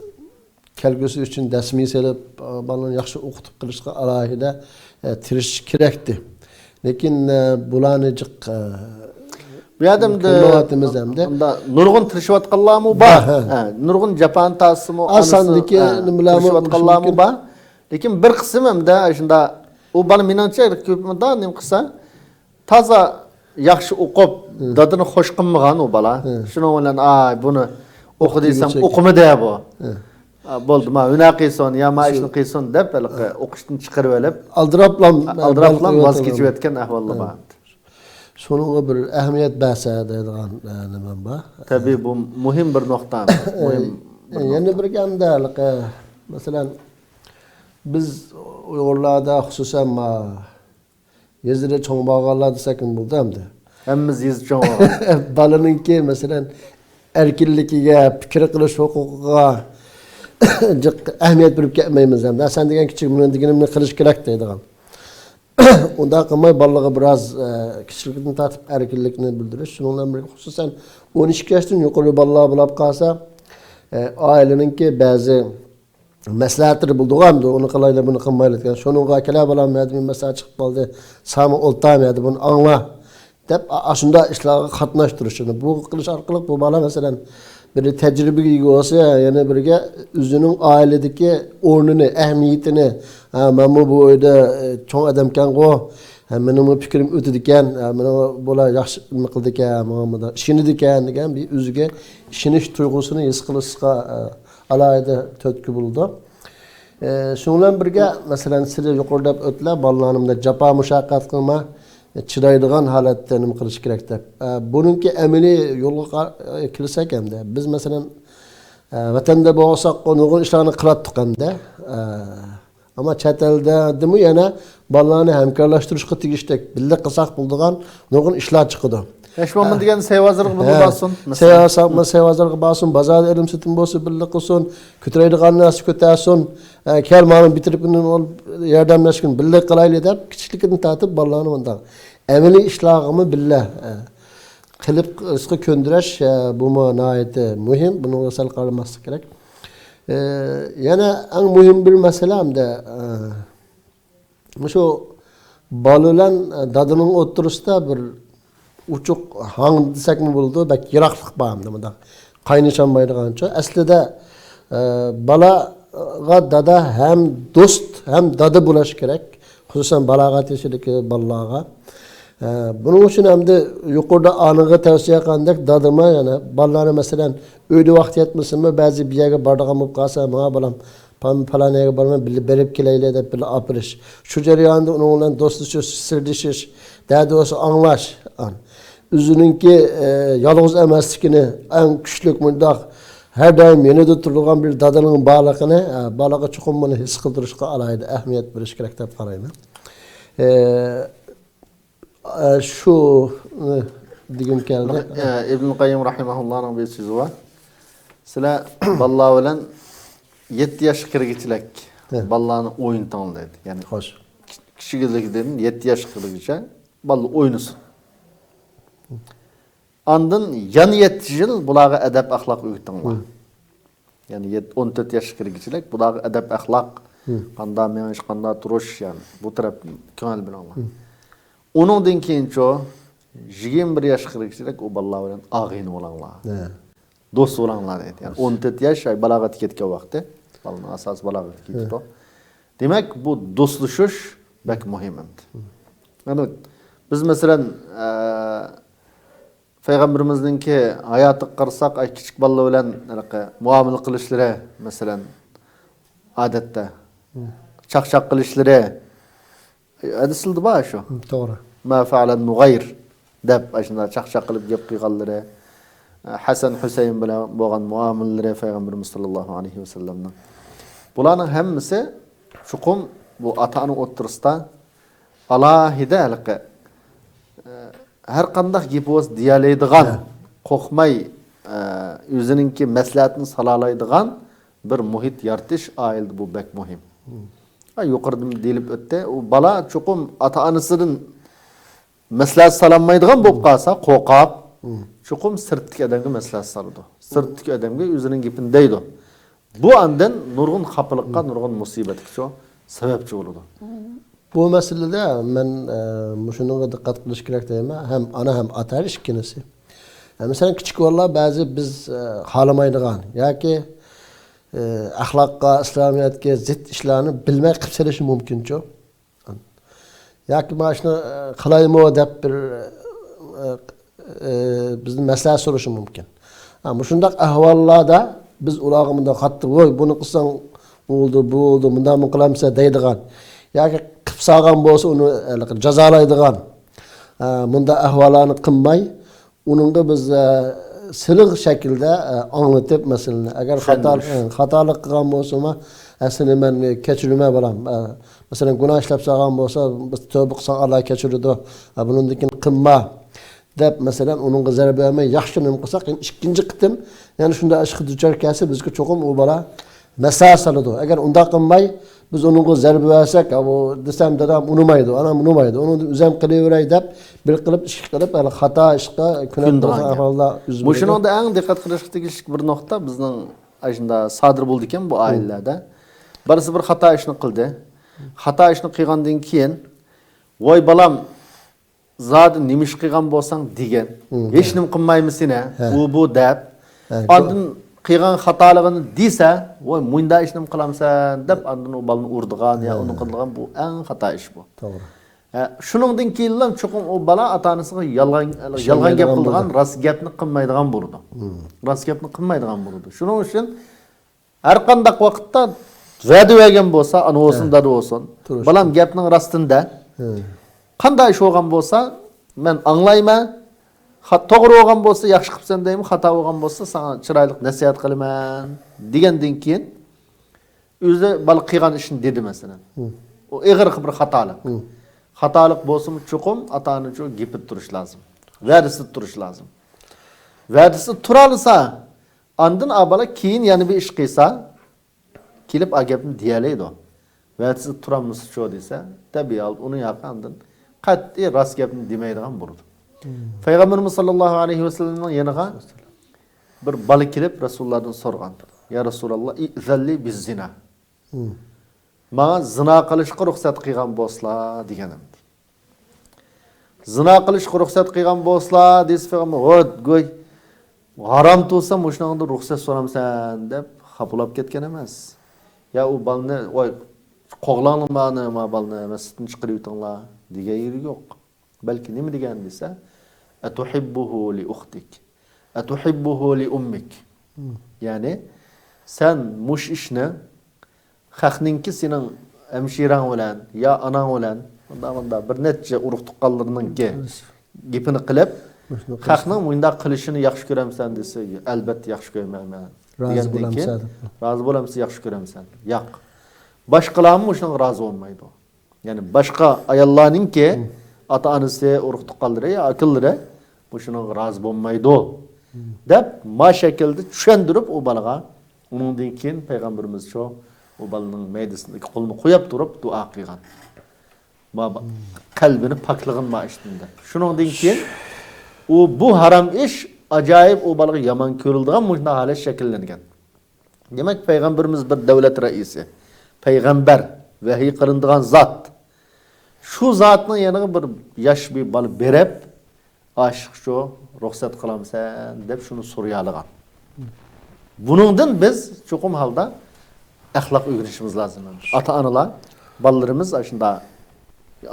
كەلگۈسى ئۈچۈن دەسمىيە سېلىپ، ئە، بالىلارنى ياخشى ئوقۇتۇپ قىلىشقا ئالاھىدە، ئە، تىرىشىش كېرەكتى. لېكىن، ئە، بۇلارنى جىق، ئە، بۇ يەردە ئەمدى قىلمايۋاتىمىز ئەمدى. ئۇندا نۇرغۇن تىرىشىۋاتقانلارمۇ بار. بار، ھە. ھە، نۇرغۇن جاپانى تارتسىمۇ، ئاز ساندىكى نېمىلەرمۇ تىرىشىۋاتقانلارمۇ بار. لېكىن بىر قىسىم ئەمدى شۇنداق، ئۇ بالا مېنىڭچە كۆپ مۇنداق نېمە قىلسا، تازا ياخشى ئوقۇپ، دادىنى خوش قىلمىغان ئۇ بالا. شۇنىڭ بىلەن، ئاي، بۇنى ئوقۇ دېسەم، ئوقۇمىدى بۇ. ئا، بولدى، ما ھۈنەر قىلسۇن يا ما ئىشنى قىلسۇن دەپ، ھېلىقى ئوقۇشتىن چىقىرىۋېلىپ، ئالدىراپلام، ئالدىراپلام ۋاز كېچىۋەتكەن ئەھۋاللار بار. شۇنىڭغا بىر ئەھمىيەت بەرسە دەيدىغان، ئە، نېمەم بار. تەبىئىي، بۇ مۇھىم بىر نۇقتا. مۇھىم بىر يەنە نۇقتا. بىر گەپتە، ھېلىقى، مەسىلەن، بىز ئۇيغۇرلاردا، خۇسۇسەن، ما، يېزىدا چوڭ بولغانلار دېسەكمۇ بولىدۇ ئەمدى. ھەممىمىز يېزىدا چوڭ بولغان. بالىنىڭكى، مەسىلەن، ئەركىنلىكىگە، پىكىر قىلىش ھوقۇقىغا جىق ئەھمىيەت بېرىپ كەتمەيمىز ئەمدى. سەن دېگەن كىچىك، مېنىڭ دېگىنىمنى قىلىش كېرەك دەيدىغان. ئۇنداق قىلماي، بالىلارغا بىراز، ئە، كىچىكلىكتىن تارتىپ ئەركىنلىكنى بىلدۈرۈش. شۇنىڭ بىلەن بىرگە، خۇسۇسەن، ئون ئىككى ياشتىن يۇقىرى بالىلار بولاپ قالسا، ئە، ئائىلىنىڭكى بەزى مەسلىھەتلىرى بولىدىغۇ ئەمدى، ئۇنى قىلايلى، بۇنى قىلمايلى دېگەن. شۇنىڭغا كېلە بالام، مەدە بىر مەسىلە چىقىپ قالدى، ساڭا ئولتۇرام، مەدە بۇنى ئاڭلا دەپ، ئا-، ئاشۇنداق ئىشلارغا قاتناشتۇرۇش. بۇ قىلىش ئارقىلىق بۇ بالا، مەسىلەن، بىر تەجرىبىگە ئىگە بولسا، يەنە بىرگە ئۆزىنىڭ ئائىلىدىكى ئورنىنى، ئەھمىيىتىنى، ھە، مەنمۇ بۇ ئۆيدە، ئە، چوڭ ئادەمكەنغۇ، ھە، مېنىڭمۇ پىكرىم ئۆتىدىكەن، ھە، مېنىڭ بۇلار ياخشى نېمە قىلىدىكەن، ماڭا مۇنداق ئىشىنىدىكەن دېگەن بىر ئۆزىگە ئىشىنىش تۇيغۇسىنى ھېس قىلىشقا، ئە، ئالاھىدە تۈرتكە بولىدۇ. ئە، شۇنىڭ بىلەن بىرگە، مەسىلەن، سىلەر يۇقىرىدا دەپ ئۆتتىلەر، بالىلارنى مۇنداق جاپا مۇشەققەت قىلما، چىدايدىغان ھالەتتە نېمە قىلىش كېرەك دەپ. ئە، بۇنىڭكى ئەمەلىي يولغا قا-، كىرسەك ئەمدى، بىز، مەسىلەن، ئە، ۋەتەندە بولساق، نۇرغۇن ئىشلارنى قىلاتتۇق ئەمدى. ئە، ئەمما چەت ئەلدىمۇ يەنە بالىلارنى ھەمكارلاشتۇرۇشقا تېگىشلىك، بىللە قىلساق بولىدىغان نۇرغۇن ئىشلار چىقىدۇ. ھېچ بولمىغاندا دېگەن سەي بازىرىغا بىللە بارسۇن، مەسىلەن. سەي بازار-، سەي بازارغا بارسۇن، بازاردا ئېلىم سېتىم بولسا بىللە قىلسۇن، كۆتۈرەيدىغان نەرسە كۆتەرسۇن. ئە، كەل، مانا بىر تەرىپىنى ياردەملەشكىن، بىللە قىلايلى دەپ، كىچىكلىكىدىن تارتىپ بالىلارنى مۇنداق ئەمەلىي ئىشلارغىمۇ بىللە، ئە، قىلىپ، ئىشقا كۆندۈرۈش، ئە، بۇمۇ ناھايىتى مۇھىم، بۇنىڭغا سەل قارىماسلىق كېرەك. ئە، يەنە ئەڭ مۇھىم بىر مەسىلە ئەمدى، ئە، مۇشۇ بالا بىلەن، ئە، دادىنىڭ ئوتتۇرىسىدا بىر ئوچۇق ھاڭ دېسەكمۇ بولىدۇ، بەك يىراقلىق بار ئەمدى مۇنداق قاينىشالمايدىغانچۇ. ئەسلىدە، ئە، بالىغا دادا ھەم دوست، ھەم دادا بولۇش كېرەك. خۇسۇسەن بالاغەت يېشىدىكى بالىلارغا. ئە، بۇنىڭ ئۈچۈن ئەمدى يۇقىرىدا ئانىغا تەۋسىيە قىلغاندەك دادىمۇ يەنە بالىلارنى، مەسىلەن، ئۆيدە ۋاقتى يەتمىسىمۇ بەزى بىر يەرگە بارىدىغان بولۇپ قالسا، ماڭا بالام، پالان، پالان يەرگە بارىمەن، بىللە بېرىپ كېلەيلى دەپ بىللە ئاپىرىش. شۇ جەرياندا ئۇنىڭ بىلەن دوستلىشىش، سىردىشىش، دەردى بولسا ئاڭلاش. ئۆزىنىڭكى، ئە، يالغۇز ئەمەسلىكىنى، ئەڭ كۈچلۈك مۇنداق ھەر دائىم يېنىدا تۇرىدىغان بىر دادىنىڭ بارلىقىنى، ئە، بالىغا چوقۇم بۇنى ھېس قىلدۇرۇشقا ئالاھىدە ئەھمىيەت بېرىش كېرەك دەپ قارايمەن. ئە، ئە، شۇ، ئە، دېگۈم كەلدى. ئە، ئىبن قەييىم رەھىمەھۇللانىڭ بىر سۆزى بار. سىلەر بالىلار بىلەن يەتتە ياشقا كىرگۈچىلىك بالىلارنى ئوينىتىڭلار دەيدۇ. يەنى خوش. كىچىكلىكىدىن يەتتە ياشقا كىرگۈچە بالىلار ئوينىسۇن. ئاندىن يەنە يەتتە يىل بۇلارغا ئەدەپ-ئەخلاق ئۆگىتىڭلار. يەنى يەت-، ئون تۆت ياشقا كىرگۈچىلىك بۇلارغا ئەدەپ-ئەخلاق، قانداق مېڭىش، قانداق تۇرۇش، يەنى بۇ تەرەپتىن كۆڭۈل بۆلۈڭلار. ئۇنىڭدىن كېيىنچۇ، يىگىرمە بىر ياشقا كىرگۈچىلىك ئۇ بالىلار بىلەن ئاغىنە بولۇڭلار. دوست بولۇڭلار دەيدۇ. يەنى ئون تۆت ياش، ئاي، بالاغەتكە يەتكەن ۋاقتى. بالىنىڭ ئاساسىي بالاغەتكە يېتىدۇ. دېمەك، بۇ دوستلىشىش بەك مۇھىم ئەمدى. يەنى بىز، مەسىلەن، ئە، پەيغەمبىرىمىزنىڭكى ھاياتىغا قارىساق، ئاي، كىچىك بالىلار بىلەن ھېلىقى مۇئامىلە قىلىشلىرى، مەسىلەن، ئادەتتە چاقچاق قىلىشلىرى، ھەدىسلىرىدە بار شۇ. توغرا. ما فەئەلەن نۇغەير دەپ، ئاشۇنداق چاقچاق قىلىپ گەپ قىلغانلىرى، ھەسەن، ھۈسەيىن بىلەن بولغان مۇئامىلىلىرى پەيغەمبىرىمىز ساللاللاھۇ ئەلەيھى ۋەسەللەمنىڭ. بۇلارنىڭ ھەممىسى چوقۇم بۇ ئاتا-ئانا ئوتتۇرىسىدا ئالاھىدە ھېلىقى، ئە، ھەر قانداق گېپى بولسا دېيەلەيدىغان، قورقماي، ئە، ئۆزىنىڭكى مەسلىھەتىنى سالالايدىغان بىر مۇھىت يارىتىش ئائىلىدە بۇ بەك مۇھىم. ھە، يۇقىرىدا دېيىلىپ ئۆتتى. ئۇ بالا چوقۇم ئاتا-ئانىسىدىن مەسلىھەت سالالمايدىغان بولۇپ قالسا، قورقۇپ، چوقۇم سىرتتىكى ئادەمگە مەسلىھەت سالىدۇ. سىرتتىكى ئادەمگە ئۆزىنىڭ گېپىنى دەيدۇ. بۇ ئاندىن نۇرغۇن خاپىلىققا، نۇرغۇن مۇسىبەتكىچۇ سەۋەبچى بولىدۇ. بۇ مەسىلىدە مەن، ئە، مۇشۇنىڭغا دىققەت قىلىش كېرەك دەيمەن. ھەم ئانا، ھەم ئاتا، ھەر ئىككىلىسى. ھە، مەسىلەن، كىچىك بالىلار بەزى بىز، ئە، خالىمايدىغان ياكى ئە، ئەخلاققا، ئىسلامىيەتكە زىت ئىشلارنى بىلمەي قىلىپ سېلىشى مۇمكىنچۇ؟ ياكى مانا شۇنى، ئە، قىلايمۇ دەپ بىر، ئە، ئە، بىزدىن مەسلىھەت سورىشى مۇمكىن. ھە، مۇشۇنداق ئەھۋاللاردا بىز ئۇلارغا مۇنداق قاتتىق، ۋوي، بۇنى قىلساڭ بولىدۇ، بولىدۇ، مۇنداقمۇ قىلامسەن دەيدىغان ياكى قىلىپ سالغان بولسا ئۇنى ھېلىقى جازالايدىغان، ئە، مۇنداق ئەھۋاللارنى قىلماي، ئۇنىڭغا بىز، ئە، سىلىق شەكىلدە، ئە، ئاڭلىتىپ مەسىلىنى، ئەگەر خاتا، چۈشەندۈرۈش. ئە، خاتالىق قىلغان بولسىمۇ، ئە، سېنى مەن كەچۈرىمەن بالام. ئە، مەسىلەن، گۇناھ ئىشلەپ سالغان بولسا، بىز تەۋبە قىلساڭ ئاللا كەچۈرىدۇ. ئە، بۇنىڭدىن كېيىن قىلما دەپ، مەسىلەن، ئۇنىڭغا زەربە بەرمەي ياخشى نېمە قىلساق، يەنە ئىككىنچى قېتىم يەنە شۇنداق ئىشقا دۇچار كەلسە، بىزگە چوقۇم ئۇ بالا مەسىلە سالىدۇ. ئەگەر ئۇنداق قىلماي، بىز ئۇنىڭغا زەربە بەرسەك، ھە، ئۇ دېسەم، دادام ئۇنىمايدۇ، ئانام ئۇنىمايدۇ. ئۇنىڭدىن ئۆزۈم قىلىۋېرەي دەپ، بىر قىلىپ، ئىككى قىلىپ، ھەم خاتا ئىشقا كۆنۈپ كۆنىدىغان قالغان گەپ. ئەھۋاللار يۈز بېرىدۇ. مۇشۇنىڭدا ئەڭ دىققەت قىلىشقا تېگىشلىك بىر نۇقتا بىزنىڭ ئاشۇنداق سادىر بولىدىكەن بۇ ئائىلىلەردە. بىرسى بىر خاتا ئىشنى قىلدى. خاتا ئىشنى قىلغاندىن كېيىن، ۋاي بالام، زادى نېمە ئىش قىلغان بولساڭ دېگەن. ھېچ نېمە قىلمايمىسەن ھە، ھە، ئۇ بۇ دەپ. ھە، ئاندىن قىلغان خاتالىقىنى دېسە، ۋاي مۇنداق ئىشنى قىلامسەن دەپ، ئاندىن ئۇ بالىنى ئۇرىدىغان يا ئۇنى قىلىدىغان، بۇ ئەڭ خاتا ئىش بۇ. توغرا. ھە، شۇنىڭدىن كېيىنلا چوقۇم ئۇ بالا ئاتا-ئانىسىغا يالغان، يالغان گەپ قىلىدىغان، راست گەپنى قىلمايدىغان بولىدۇ. راست گەپنى قىلمايدىغان بولىدۇ. شۇنىڭ ئۈچۈن ھەر قانداق ۋاقىتتا ۋەدە بەرگەن بولسا، ئانا بولسۇن، ھە، دادا بولسۇن، تۇرۇش. بالام، گەپنىڭ راستىنى دە. ھە. قانداق ئىش بولغان بولسا، مەن ئاڭلايمەن. خا-، توغرا بولغان بولسا، ياخشى قىپسەن دەيمەن، خاتا بولغان بولسا، ساڭا چىرايلىق نەسىھەت قىلىمەن، دېگەندىن كېيىن، ئۆزى بالا قىلغان ئىشنى دېدى، مەسىلەن. ھە. ئۇ ئېغىر بىر خاتالىق. ھە. خاتالىق بولسىمۇ، چوقۇم ئاتا-ئانا شۇ گېپىدە تۇرۇش لازىم. ۋەدىسىدە تۇرۇش لازىم. ۋەدىسىدە تۇرالىسا، ئاندىن ئا بالا كېيىن يەنە بىر ئىش قىلسا، كېلىپ ئا گەپنى دېيەلەيدۇ. ۋەدىسىدە تۇرالمىسىچۇ دېسە، تەبىئىي ھالدا ئۇنىڭ ھەققى ئاندىن قەتئىي راست گەپنى دېمەيدىغان بولىدۇ. مم. پەيغەمبىرىمىز ساللاللاھۇ ئەلەيھى ۋەسەللەمنىڭ يېنىغا بىر بالا كېلىپ رەسۇلۇللادىن سورىغان. يا رەسۇلاللا، ئىزەنلى بىززىنا. مم. ماڭا زىنا قىلىشقا رۇخسەت قىلغان بولسىلا دېگەن ئەمدى. زىنا قىلىشقا رۇخسەت قىلغان بولسىلا دېسە، پەيغەمبەر، ھوت، گۇي، ھارام تۇرسا مۇشۇنىڭدا رۇخسەت سورامسەن دەپ خاپىلاپ كەتكەن ئەمەس. يا ئۇ بالىنى، ۋاي، قوغلاڭلار مانا، ما بالىنى مەسچىتتىن چىقىرىۋېتىڭلار دېگەن يېرى يوق. بەلكى نېمە دېگەن دېسە، ئەتۇھىببۇھۇ لىئۇختىك، ئەتۇھىببۇھۇ لىئۇممىك. مم. يەنى سەن مۇشۇ ئىشنى خەقنىڭكى سېنىڭ ھەمشىرەڭ بىلەن يا ئاناڭ بىلەن مۇنداق، مۇنداق بىر نەچچە ئۇرۇق تۇغقانلىرىنىڭكى گېپىنى قىلىپ، مۇشۇنى قىلسا، خەقنىڭ مۇنداق قىلىشىنى ياخشى كۆرەمسەن دېسە، ئەلبەتتە ياخشى كۆرىمەن مەن. رازى دېگەندىن كېيىن، بولامسەن دەپ. رازى بولامسەن، ياخشى كۆرەمسەن؟ ياق. باشقىلارمۇ مۇشۇنىڭغا رازى بولمايدۇ. يەنى باشقا ئاياللارنىڭكى ئاتا-ئانىسى، ئۇرۇق-تۇغقانلىرى يا ئاكىلىرى مۇشۇنىڭغا رازى بولمايدۇ دەپ ما شەكىلدە چۈشەندۈرۈپ ئۇ بالىغا، ئۇنىڭدىن كېيىن پەيغەمبىرىمىز شۇ ئۇ بالىنىڭ مەيدىسىدىكى قولىنى قويۇپ تۇرۇپ دۇئا قىلغان. ما با-، قەلبىنى پاكلىغىن ما ئىشتىن دەپ. شۇنىڭدىن كېيىن ئۇ بۇ ھارام ئىش ئاجايىپ ئۇ بالىغا يامان كۆرۈلىدىغان مۇشۇنداق ھالەت شەكىللەنگەن. دېمەك، پەيغەمبىرىمىز بىر دەۋلەت رەئىسى، پەيغەمبەر، ۋەھىي قىلىنىدىغان زات. شۇ زاتنىڭ يېنىغا بىر ياش بىر بالا بېرىپ، ئاشىقچۇ، رۇخسەت قىلامسەن دەپ شۇنى سورىيالىغان. بۇنىڭدىن بىز چوقۇم ھالدا ئەخلاق ئۆگىنىشىمىز لازىم. ئاتا-ئانىلار، بالىلىرىمىز ئاشۇنداق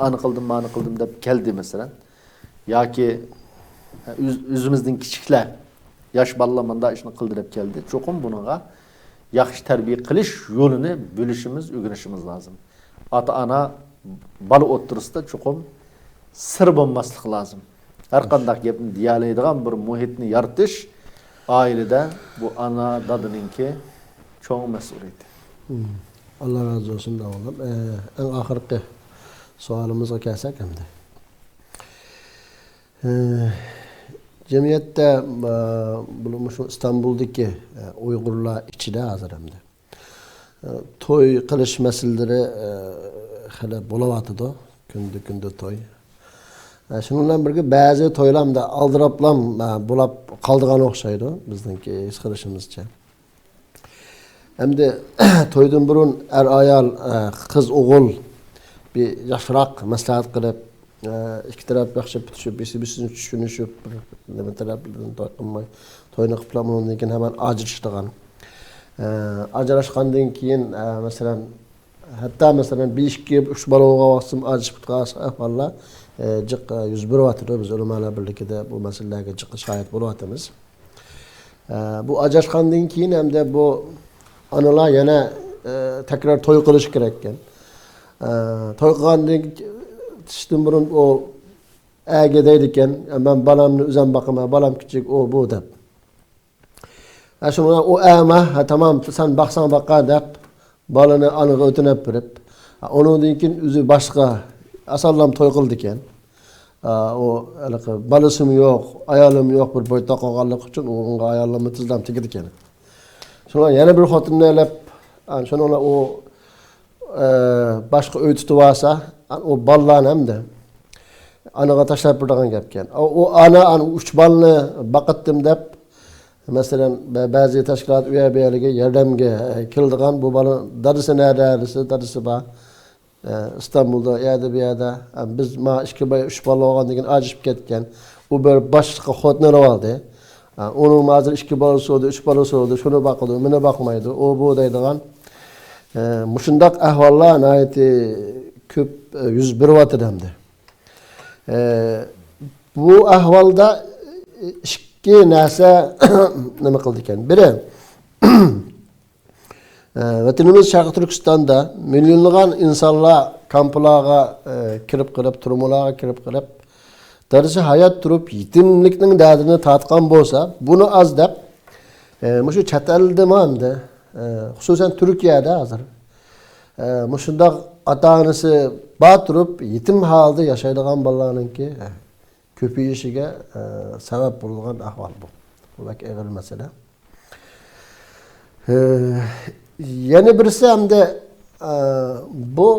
ئانى قىلدىم، مانى قىلدىم دەپ كەلدى، مەسىلەن. ياكى ئۆز-، ئۆزىمىزدىن كىچىكلەر، ياش بالىلار مۇنداق ئىشنى قىلدى دەپ كەلدى. چوقۇم بۇنىڭغا ياخشى تەربىيە قىلىش يولىنى بىلىشىمىز، ئۆگىنىشىمىز لازىم. ئاتا-ئانا، بالا ئوتتۇرىسىدا چوقۇم سىر بولماسلىق لازىم. ھەر قانداق گەپنى دېيەلەيدىغان بىر مۇھىتنى يارىتىش ئائىلىدە بۇ ئانا، دادىنىڭكى چوڭ مەسئۇلىيىتى. مم. ئاللا رازى بولسۇن، داۋاملىق. ئە، ئەڭ ئاخىرقى سوئالىمىزغا كەلسەك ئەمدى. ئە، جەمئىيەتتە، ئە، بۇ، مۇشۇ ئىستانبۇلدىكى، ئە، ئۇيغۇرلار ئىچىدە ھازىر ئەمدى، ئە، توي قىلىش مەسىلىلىرى، ئە، خېلى بولۇۋاتىدۇ. كۈندە، كۈندە توي. ئە، شۇنىڭ بىلەن بىرگە بەزى تويلار مۇنداق ئالدىراپلام، ئە، بولاپ قالىدىغان ئوخشايدۇ، بىزنىڭكى ھېس قىلىشىمىزچە. ئەمدى تويدىن بۇرۇن ئەر-ئايال، ئە، قىز-ئوغۇل بىر ياخشىراق مەسلىھەت قىلىپ، ئە، ئىككى تەرەپ ياخشى پۈتۈشۈپ، بىرسى بىرسىنى چۈشىنىشىپ، بىر نېمە تەرەپلىرىدىن توي قىلماي، توينى قىلىپلا ئۇنىڭدىن كېيىن ھەممە ئاجرىشىدىغان. ئە، ئاجراشقاندىن كېيىن، ئە، مەسىلەن، ھەتتا، مەسىلەن، بىر ئىككى، ئۈچ بالا بولغان ۋاقتىمىز ئاجرىشىپ كېتىدىغان ئەھۋاللار، ئە، جىق، ئە، يۈز بېرىۋاتىدۇ. بىز ئۆلىمالار بىرلىكىدە بۇ مەسىلىلەرگە جىق شاھىت بولۇۋاتىمىز. ئە، بۇ ئاجراشقاندىن كېيىن ھەمدە بۇ ئانىلار يەنە، ئە، تەكرار توي قىلىشى كېرەككەن. ئە، توي قىلغاندىن، قىلىشتىن بۇرۇن ئۇ ئەرگە دەيدىكەن، «مەن بالامنى ئۆزۈم باقىمەن، بالام كىچىك، ئۇ، بۇ» دەپ. ھە، شۇنىڭ بىلەن ئۇ ئەما، «ھە، تامام، سەن باقساڭ باققىن» دەپ، بالىنى ئانىغا ئۆتۈنۈپ بېرىپ، ھە، ئۇنىڭدىن كېيىن ئۆزى باشقا ئاسانلام توي قىلىدىكەن. ھە، ئۇ ھېلىقى بالىسىمۇ يوق، ئايالىمۇ يوق، بىر بويتاق قالغانلىقى ئۈچۈن ئۇنىڭغا ئاياللىرىمۇ تېزلا تېگىدىكەن. شۇنىڭ يەنە بىر خوتۇننى ئېلىپ، ھە، شۇنىڭ بىلەن ئۇ ئە، باشقا ئۆي تۇتۇۋالسا، ئۇ بالىلارنى ھەمدە ئانىغا تاشلاپ بېرىدىغان گەپكەن. ئۇ، ئۇ ئانا، ئانا ئۈچ بالىنى باقاتتىم دەپ، مەسىلەن، بە-، بەزى تەشكىلات ئۇ يەر بۇ يەرلەرگە ياردەمگە، ئە، كېلىدىغان، بۇ بالا دادىسى نەدە دېسە، دادىسى بار. ئە، ئىستانبۇلدا، ئۇ يەردە، بۇ يەردە. ئە، بىز ما ئىككى بالا، ئۈچ بالا بولغاندىن كېيىن ئاجرىشىپ كەتكەن. ئۇ بىر باشقا خوتۇن ئېلىۋالدى. ئە، ئۇنىڭ ھازىر ئىككى بالىسى بولدى، ئۈچ بالىسى بولدى، شۇنى باقىدۇ، مېنى باقمايدۇ، ئۇ، بۇ دەيدىغان. ئە، مۇشۇنداق ئەھۋاللار ناھايىتى كۆپ، ئە، يۈز بېرىۋاتىدۇ ئەمدى. ئە، بۇ ئەھۋالدا ئىككى نەرسە نېمە قىلىدىكەن. بىرى، ئە، ۋەتىنىمىز شەرقىي تۈركىستاندا مىليونلىغان ئىنسانلار كامپلارغا، ئە، كىرىپ قېلىپ، تۈرمىلەرگە كىرىپ قېلىپ، دادىسى ھايات تۇرۇپ يېتىملىكنىڭ دەردىنى تارتقان بولسا، بۇنى ئاز دەپ، ئە، مۇشۇ چەت ئەلدىمۇ ئەمدى، ئە، خۇسۇسەن تۈركىيەدە ھازىر، ئە، مۇشۇنداق ئاتا-ئانىسى بار تۇرۇپ، يېتىم ھالدا ياشايدىغان بالىلارنىڭكى، ئە، كۆپىيىشىگە، ئە، سەۋەب بولىدىغان ئەھۋال بۇ. بۇ بەك ئېغىر مەسىلە. ئە، يەنە بىرسى ئەمدى، ئە، بۇ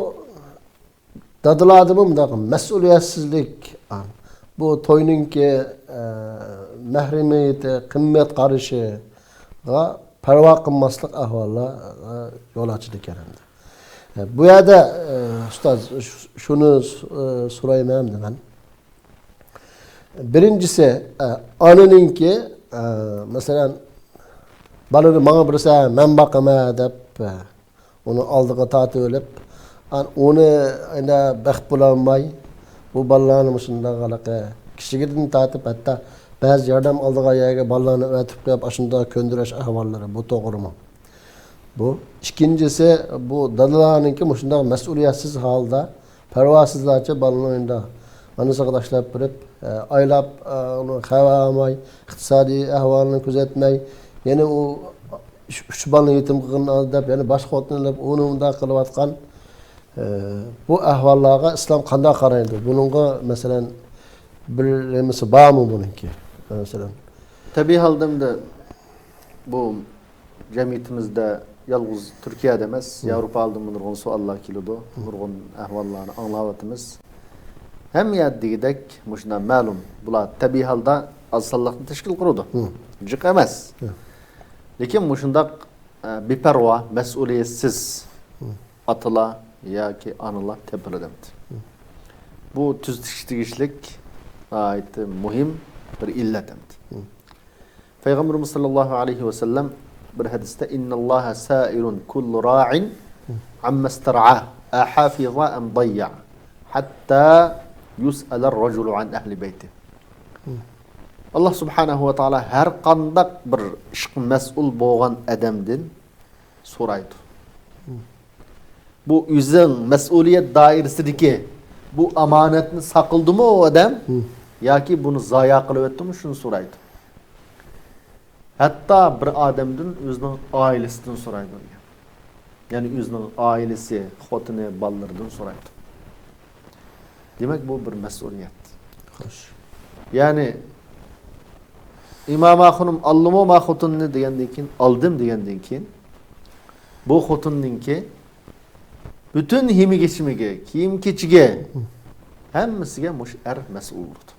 دادىلاردىمۇ مۇنداق مەسئۇلىيەتسىزلىك، بۇ توينىڭكى، ئە، مەھرىمىيىتى، قىممەت قارىشىغا پەرۋا قىلماسلىق ئەھۋاللارغا يول ئاچىدىكەن ئەمدى. ئە، بۇ يەردە، ئە، ئۇستاز، شۇ-، شۇنى، ئە، سورايمەن ئەمدى مەن. بىرىنچىسى، ئە، ئانىنىڭكى، ئە، مەسىلەن، بالىنى ماڭا بېرسە، مەن باقىمەن دەپ، ئە، ئۇنى ئالدىغا تارتىۋېلىپ، ئان-، ئۇنى ئەنە بېقىپ بولالماي، بۇ بالىلارنى مۇشۇنداق ھېلىقى كىچىكىدىن تارتىپ، ھەتتا بەزى ياردەم ئالىدىغان يەرگە بالىلارنى ئەۋەتىپ قويۇپ، ئاشۇنداق كۆندۈرۈش ئەھۋاللىرى، بۇ توغرىمۇ؟ بۇ. ئىككىنچىسى، بۇ دادىلارنىڭكى مۇشۇنداق مەسئۇلىيەتسىز ھالدا، پەرۋاسىزلارچە بالىنى ئەنە ئانىسىغا تاشلاپ بېرىپ، ئە، ئايلاپ، ئە، ئۇنى خەۋەر ئالماي، ئىقتىسادىي ئەھۋالىنى كۆزەتمەي، يەنە ئۇ ئۈچ، ئۈچ بالىنى يېتىم قىلغىن دەپ، يەنە باشقا خوتۇن ئېلىپ، ئۇنى مۇنداق قىلىۋاتقان، ئە، بۇ ئەھۋاللارغا ئىسلام قانداق قارايدۇ؟ بۇنىڭغا، مەسىلەن، بىر نېمىسى بارمۇ بۇنىڭكى؟ مەسىلەن. تەبىئىي ھالدا ئەمدى بۇ جەمئىيىتىمىزدە يالغۇز تۈركىيەدە ئەمەس، ياۋروپادىمۇ نۇرغۇن سوئاللار كېلىدۇ، نۇرغۇن ئەھۋاللارنى ئاڭلاۋاتىمىز. ھەممە يەردە دېگۈدەك مۇشۇنداق مەلۇم. بۇلار تەبىئىي ھالدا ئاز سانلىقنى تەشكىل قىلىدۇ. جىق ئەمەس. لېكىن مۇشۇنداق، ئە، بىپەرۋا، مەسئۇلىيەتسىز ئاتىلار ياكى ئانىلار تېپىلىدۇ ئەمدى. بۇ تۈزىتىشكە تېگىشلىك ناھايىتى مۇھىم بىر ئىللەت ئەمدى. پەيغەمبىرىمىز ساللاللاھۇ ئەلەيھى ۋەسەللەم بىر ھەدىستە، «ئىنناللاھە سائىلۇن كۇللۇ راعىن ئەممەستەرئا، ئەھافىزا ئەم دەييە، ھەتتا يۇسئەلەر رەجۇلۇ ئەن ئەھلى بەيتى.» ئاللا سۇبھانەھۇ ۋە تائالا ھەر قانداق بىر ئىشقا مەسئۇل بولغان ئادەمدىن سورايدۇ. بۇ ئۆزىنىڭ مەسئۇلىيەت دائىرىسىدىكى بۇ ئامانەتنى ساقلىدىمۇ ئۇ ئادەم؟ ياكى بۇنى زايا قىلىۋەتتىمۇ، شۇنى سورايدۇ. ھەتتا بىر ئادەمدىن ئۆزىنىڭ ئائىلىسىدىن سورايدۇ دېگەن. يەنى ئۆزىنىڭ ئائىلىسى، خوتۇنى، بالىلىرىدىن سورايدۇ. دېمەك، بۇ بىر مەسئۇلىيەت. خوش. يەنى، ئىماما خانىم ئالدىمۇ ما خوتۇننى دېگەندىن كېيىن، ئالدىم دېگەندىن كېيىن، بۇ خوتۇننىڭكى پۈتۈن يېمى-ئىچمىگە، كىيىم-كېچىگە، ھەممىسىگە مۇشۇ ئەر مەسئۇل بولىدۇ.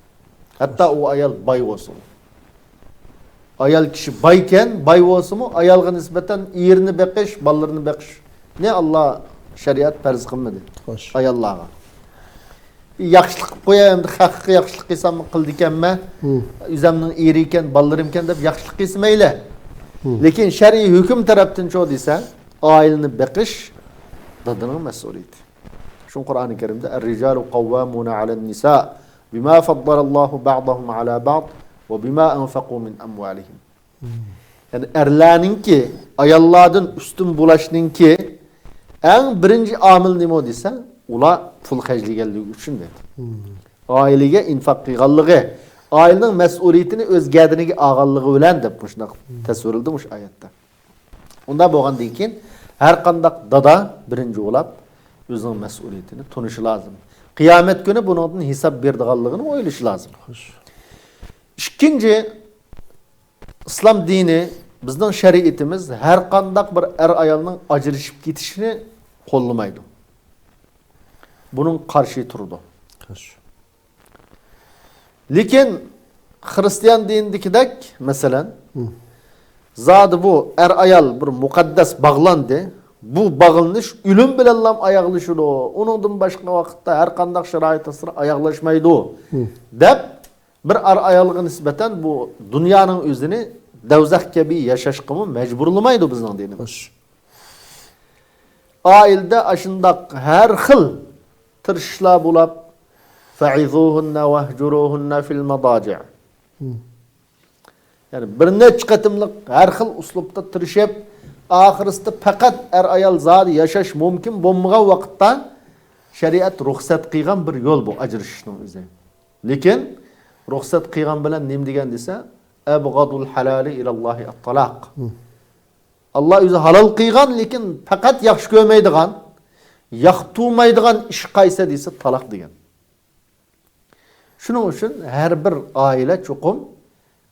ھەتتا ئۇ ئايال باي بولسىمۇ. ئايال كىشى بايكەن، باي بولسىمۇ، ئايالغا نىسبەتەن ئېرىنى بېقىش، بالىلىرىنى بېقىشنى ئاللا شەرىئەت پەرز قىلمىدى. خوش. ئاياللارغا. ياخشىلىق قىلىپ قوياي، ئەمدى خەققە ياخشىلىق قىلسام قىلىدىكەنمەن. ئۆزەمنىڭ ئېرى ئىكەن، بالىلىرىم ئىكەن دەپ ياخشىلىق قىلسا مەيلى. لېكىن شەرئىي ھۆكۈم تەرەپتىنچۇ دېسە، ئائىلىنى بېقىش دادىنىڭ مەسئۇلىيىتى. شۇڭا قۇرئانى كەرىمدە، الرجال قوامون على النساء بما فضل الله بعضهم على بعض وبما أنفقوا من أموالهم. يەنى ئەرلەرنىڭكى ئاياللاردىن ئۈستۈن بولۇشنىڭكى ئەڭ بىرىنچى ئامىل نېمە دېسە، ئۇلار پۇل خەجلىگەنلىكى ئۈچۈن دېدى. ئائىلىگە ئىنفاق قىلغانلىقى، ئائىلىنىڭ مەسئۇلىيىتىنى ئۆز گەدىنىگە ئالغانلىقى بىلەن دەپ مۇشۇنداق تەسۋىرلىدى مۇشۇ ئايەتتە. ئۇنداق بولغاندىن كېيىن ھەر قانداق دادا بىرىنچى بولاپ ئۆزىنىڭ مەسئۇلىيىتىنى تونۇشى لازىم. قىيامەت كۈنى بۇنىڭدىن ھېساب بېرىدىغانلىقىنى ئويلىشى لازىم. خوش. ئىككىنچى، ئىسلام دىنى، بىزنىڭ شەرىئىتىمىز ھەر قانداق بىر ئەر ئايالنىڭ ئاجرىشىپ كېتىشىنى قوللىمايدۇ. بۇنىڭ قارشى تۇرىدۇ. خوش. لېكىن خىرىستىيان دىنىدىكىدەك، مەسىلەن، زادى بۇ ئەر-ئايال بىر مۇقەددەس باغلاندى. بۇ باغلىنىش ئۆلۈم بىلەنلا ئاياغلىشىدۇ. ئۇنىڭدىن باشقا ۋاقىتتا ھەر قانداق شارائىت ئاستىدا ئاياغلاشمايدۇ، دەپ بىر ئەر-ئايالغا نىسبەتەن بۇ دۇنيانىڭ ئۆزىنى دەۋزەخ كەبى ياشاشقىمۇ مەجبۇرلىمايدۇ بىزنىڭ دىنىمىز. خوش. ئائىلىدە ئاشۇنداق ھەر خىل تىرىشىشلار بولاپ، فەئىزۇھۇننە ۋەھجۇرۇھۇننە فىل مەداجىئ. يەنى بىر نەچچە قېتىملىق ھەر خىل ئۇسلۇبتا تىرىشىپ، ئاخىرسىدا پەقەت ئەر-ئايال زادى ياشاش مۇمكىن بولمىغان ۋاقىتتا شەرىئەت رۇخسەت قىلغان بىر يول بۇ ئاجرىشىشنىڭ ئۆزى. لېكىن رۇخسەت قىلغان بىلەن نېمە دېگەن دېسە، ئەبغەدۇل ھالالى ئىلەللاھى ئەتتالاق. ئاللا ئۆزى ھالال قىلغان، لېكىن پەقەت ياخشى كۆرمەيدىغان، ياقتۇرمايدىغان ئىش قايسى دېسە، تالاق دېگەن. شۇنىڭ ئۈچۈن ھەر بىر ئائىلە چوقۇم،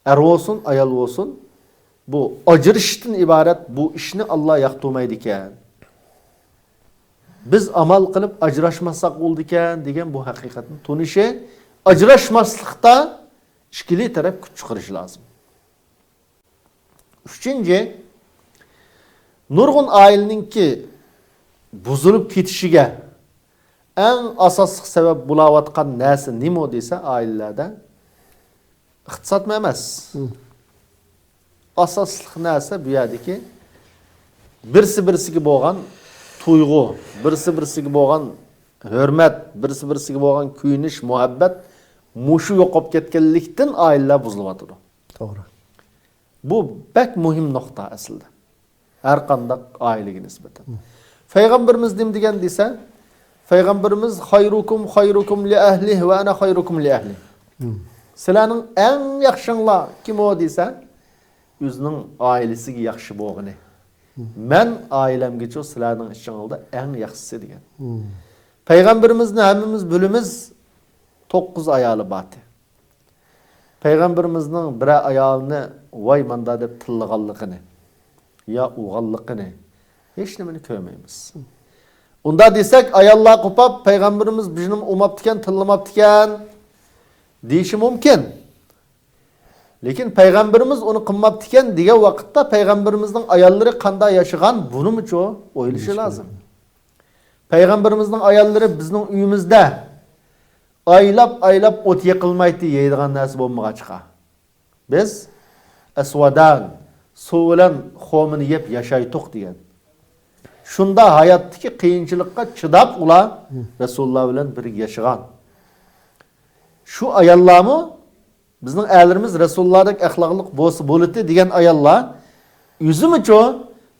ئەر بولسۇن، ئايال بولسۇن، بۇ ئاجرىشىشتىن ئىبارەت بۇ ئىشنى ئاللا ياقتۇرمايدىكەن. بىز ئامال قىلىپ ئاجراشماساق بولىدىكەن دېگەن بۇ ھەقىقەتنى تونۇشى، ئاجراشماسلىقتا ئىككىلى تەرەپ كۈچ چىقىرىشى لازىم. ئۈچىنچى، نۇرغۇن ئائىلىنىڭكى بۇزۇلۇپ كېتىشىگە ئەڭ ئاساسلىق سەۋەب بولاۋاتقان نەرسە نېمە دېسە، ئائىلىلەردە ئىقتىسادمۇ ئەمەس. ئاساسلىق نەرسە بۇ يەردىكى بىرسى بىرسىگە بولغان تۇيغۇ، بىرسى بىرسىگە بولغان ھۆرمەت، بىرسى بىرسىگە بولغان كۆيۈنۈش، مۇھەببەت، مۇشۇ يوقاپ كەتكەنلىكتىن ئائىلىلەر بۇزۇلۇۋاتىدۇ. توغرا. بۇ بەك مۇھىم نۇقتا ئەسلىدە. ھەر قانداق ئائىلىگە نىسبەتەن. پەيغەمبىرىمىز نېمە دېگەن دېسە، پەيغەمبىرىمىز، خەيرۇكۇم خەيرۇكۇم لىئەھلىھ ۋە ئەنە خەيرۇكۇم لىئەھلى. سىلەرنىڭ ئەڭ ياخشىڭلار كىم ئۇ دېسە، ئۆزىنىڭ ئائىلىسىگە ياخشى بولغىنى. مەن ئائىلەمگىچۇ سىلەرنىڭ ئىچىڭلاردا ئەڭ ياخشىسى دېگەن. پەيغەمبىرىمىزنى ھەممىمىز بىلىمىز، توققۇز ئايالى بارتى. پەيغەمبىرىمىزنىڭ بىرەر ئايالىنى ۋاي ماندا دەپ تىللىغانلىقىنى يا ئۇرغانلىقىنى، ھېچنېمىنى كۆرمەيمىز. ئۇنداق دېسەك، ئاياللار قوپاپ، پەيغەمبىرىمىز بىزنى ئۇرماپتىكەن، تىللىماپتىكەن دېيىشى مۇمكىن. لېكىن پەيغەمبىرىمىز ئۇنى قىلماپتىكەن دېگەن ۋاقىتتا پەيغەمبىرىمىزنىڭ ئاياللىرى قانداق ياشىغان، بۇنىمۇچۇ ئويلىشى لازىم. پەيغەمبىرىمىزنىڭ ئاياللىرى بىزنىڭ ئۆيىمىزدە ئايلاپ-ئايلاپ ئوت يېقىلمايتتى، يەيدىغان نەرسە بولمىغاچقا. بىز ئەسۋادان، سۇ بىلەن خورمىنى يەپ ياشايتتۇق دېگەن. شۇنداق ھاياتتىكى قىيىنچىلىققا چىداپ ئۇلار رەسۇلۇللا بىلەن بىرگە ياشىغان. شۇ ئاياللارمۇ بىزنىڭ ئەرلىرىمىز رەسۇلۇللادەك ئەخلاقلىق بولسا بولىتتى دېگەن ئاياللار ئۆزىمۇچۇ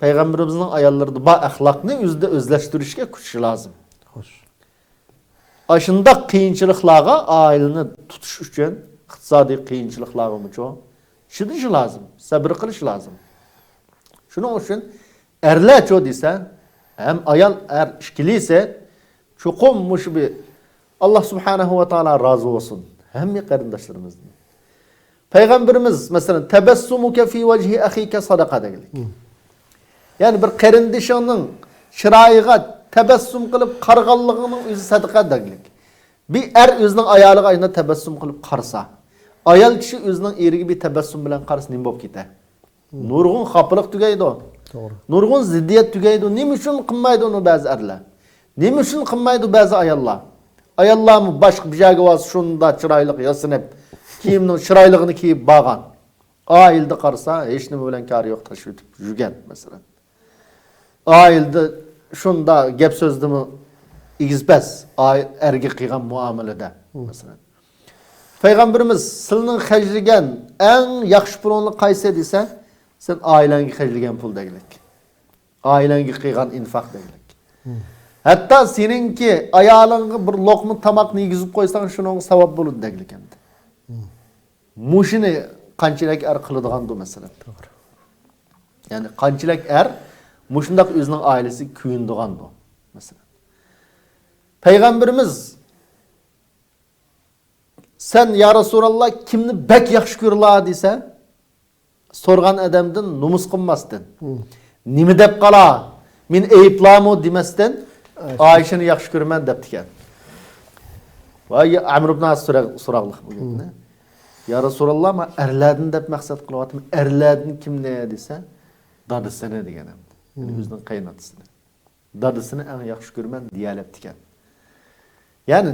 پەيغەمبىرىمىزنىڭ ئاياللىرىدا بار ئەخلاقنى ئۆزىدە ئۆزلەشتۈرۈشكە كۈچىشى لازىم. خوش. ئاشۇنداق قىيىنچىلىقلارغا ئائىلىنى تۇتۇش ئۈچۈن ئىقتىسادىي قىيىنچىلىقلارغىمۇچۇ چىدىشى لازىم، سەبرى قىلىشى لازىم. شۇنىڭ ئۈچۈن ئەرلەرچۇ دېسە، ھەم ئايال، ئەر ئىككىلىسى چوقۇم مۇشۇ بىر، ئاللا سۇبھانەھۇ ۋە تائالا رازى بولسۇن ھەممە قېرىنداشلىرىمىزدىن. پەيغەمبىرىمىز، مەسىلەن، تەبەسسۇمۇكە فى ۋەجھى ئەخىكە سەدەقە دېگەنلىك. يەنى بىر قېرىندىشىڭنىڭ چىرايىغا تەبەسسۇم قىلىپ قارىغانلىقىڭنىڭ ئۆزى سەدىقە دېگەنلىك. بىر ئەر ئۆزىنىڭ ئايالىغا ئاينا تەبەسسۇم قىلىپ قارىسا، ئايال كىشى ئۆزىنىڭ ئېرىگە بىر تەبەسسۇم بىلەن قارىسا نېمە بولۇپ كېتە؟ نۇرغۇن خاپىلىق تۈگەيدۇ. توغرا. نۇرغۇن زىددىيەت تۈگەيدۇ. نېمە ئۈچۈن قىلمايدۇ ئۇنى بەزى ئەرلەر؟ نېمە ئۈچۈن قىلمايدۇ بەزى ئاياللار؟ ئاياللارمۇ باشقا بىر جايغا بارسا شۇنداق چىرايلىق ياسىنىپ، كىيىمنىڭ چىرايلىقىنى كىيىپ بارغان. ئائىلىدە قارىسا، ھېچ نېمە بىلەن كارى يوق، تاشلىۋېتىپ يۈرگەن، مەسىلەن. ئائىلىدە شۇنداق گەپ سۆزدىمۇ ئېگىز-پەس، ئائىل-، ئەرگە قىلغان مۇئامىلىدە، مەسىلەن. پەيغەمبىرىمىز، «سىلىنىڭ خەجلىگەن ئەڭ ياخشى پۇلۇڭلار قايسى؟» دېسە، «سەن ئائىلەڭگە خەجلىگەن پۇل» دەگلىك. ئائىلەڭگە قىلغان ئىنفاق دەگلىك. ھەتتا سېنىڭكى ئايالىڭغا بىر لوقما تاماقنى يېگۈزۈپ قويساڭ، شۇنىڭغا ساۋاب بولىدۇ دەگلىك ئەمدى. مۇشۇنى قانچىلىك ئەر قىلىدىغاندۇ، مەسىلەن. توغرا. يەنى قانچىلىك ئەر مۇشۇنداق ئۆزىنىڭ ئائىلىسىگە كۆيۈنىدىغاندۇ، مەسىلەن. پەيغەمبىرىمىز، «سەن، يا رەسۇلاللا، كىمنى بەك ياخشى كۆرىلا؟» دېسە، سورىغان ئادەمدىن نومۇس قىلماستىن، «نېمە دەپ قالا؟ مېنى ئەيىبلامۇ؟» دېمەستىن، «ئائىشىنى ياخشى كۆرىمەن» دەپتىكەن. ۋاي، ئەمر ئىبن ئاس سوراق-، سوراقلىق بۇ گەپنى. «يا رەسۇلاللا، مەن ئەرلەردىن دەپ مەقسەت قىلىۋاتىمەن، ئەرلەردىن كىمنى؟» دېسە، «دادىسىنى» دېگەن ئەمدى. يەنى ئۆزىنىڭ قېيىنئاتىسىنى. «دادىسىنى ئەڭ ياخشى كۆرىمەن» دېيەلەپتىكەن. يەنى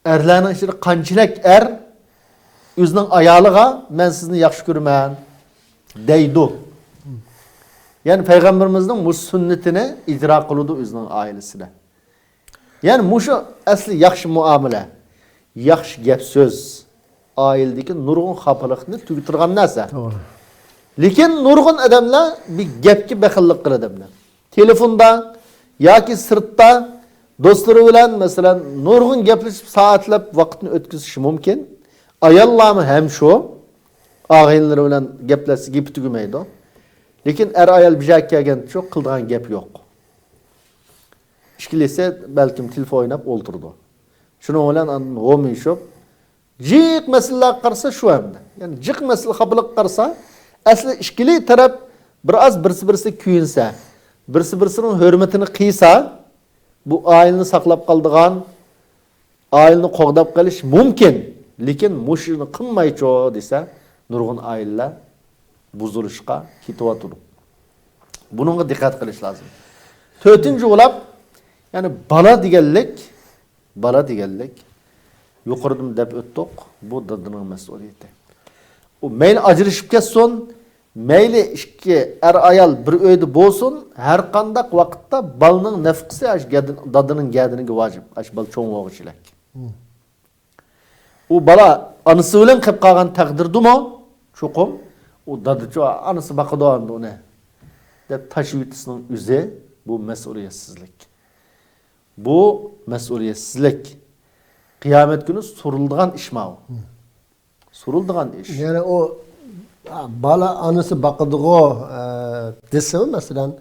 ئەرلەرنىڭ ئىچىدە قانچىلىك ئەر ئۆزىنىڭ ئايالىغا «مەن سىزنى ياخشى كۆرىمەن» دەيدۇ. يەنى پەيغەمبىرىمىزنىڭ مۇشۇ سۈننىتىنى ئىجرا قىلىدۇ ئۆزىنىڭ ئائىلىسىدە. يەنى مۇشۇ ئەسلى ياخشى مۇئامىلە، ياخشى گەپ سۆز ئائىلىدىكى نۇرغۇن خاپىلىقنى تۈگىتىدىغان نەرسە. توغرا. لېكىن نۇرغۇن ئادەملەر بىر گەپكە بېخىللىق قىلىدۇ. تېلېفوندا ياكى سىرتتا دوستلىرى بىلەن، مەسىلەن، نۇرغۇن گەپلىشىپ، سائەتلەپ ۋاقىتنى ئۆتكۈزۈشى مۇمكىن. ئاياللارمۇ ھەم شۇ. ئاغىنىلىرى بىلەن گەپلەشسە گېپى تۈگىمەيدۇ. لېكىن ئەر-ئايال بىر جايغا كەلگەنچۇ قىلىدىغان گەپ يوق. ئىككىلىسى بەلكىم تېلېفون ئويناپ ئولتۇرىدۇ. شۇنىڭ بىلەن ئاندىن ھومىيىشىپ، جىق مەسىلىلەرگە قارىسا شۇ ئەمدى. يەنى جىق مەسىلە خاپىلىققا قارىسا، ئەسلى ئىككىلى تەرەپ بىر ئاز بىرسى-بىرسىگە كۆيۈنسە، بىرسى-بىرسىنىڭ ھۆرمىتىنى قىلسا، بۇ ئائىلىنى ساقلاپ قالىدىغان، ئائىلىنى قوغداپ قېلىش مۇمكىن. لېكىن مۇشۇنى قىلمايچۇ دېسە، نۇرغۇن ئائىلىلەر بۇزۇلۇشقا كېتىۋاتىدۇ. بۇنىڭغا دىققەت قىلىش لازىم. تۆتىنچى بولاپ، يەنى بالا دېگەنلىك، بالا دېگەنلىك، يۇقىرىدىمۇ دەپ ئۆتتۇق، بۇ دادىنىڭ مەسئۇلىيىتى. ئۇ مەيلى ئاجرىشىپ كەتسۇن، مەيلى ئىككى ئەر-ئايال بىر ئۆيدە بولسۇن، ھەر قانداق ۋاقىتتا بالىنىڭ نەپقىسى ئاشۇ گەدىن-، دادىنىڭ گەدىنىگە ۋاجىپ، ئاشۇ بالا چوڭ بولغۇچىلىك. ئۇ بالا ئانىسى بىلەن قېلىپ قالغان تەقدىردىمۇ، چوقۇم ئۇ دادىچۇ، ئانىسى باقىدۇ ئەمدى ئۇنى، دەپ تاشلىۋېتىشنىڭ ئۆزى بۇ مەسئۇلىيەتسىزلىك. بۇ مەسئۇلىيەتسىزلىك. قىيامەت كۈنى سورىلىدىغان ئىش ماۋۇ. سورىلىدىغان ئىش. يەنى ئۇ، بالا ئانىسى باقىدىغۇ، ئە، دېسىمۇ، مەسىلەن،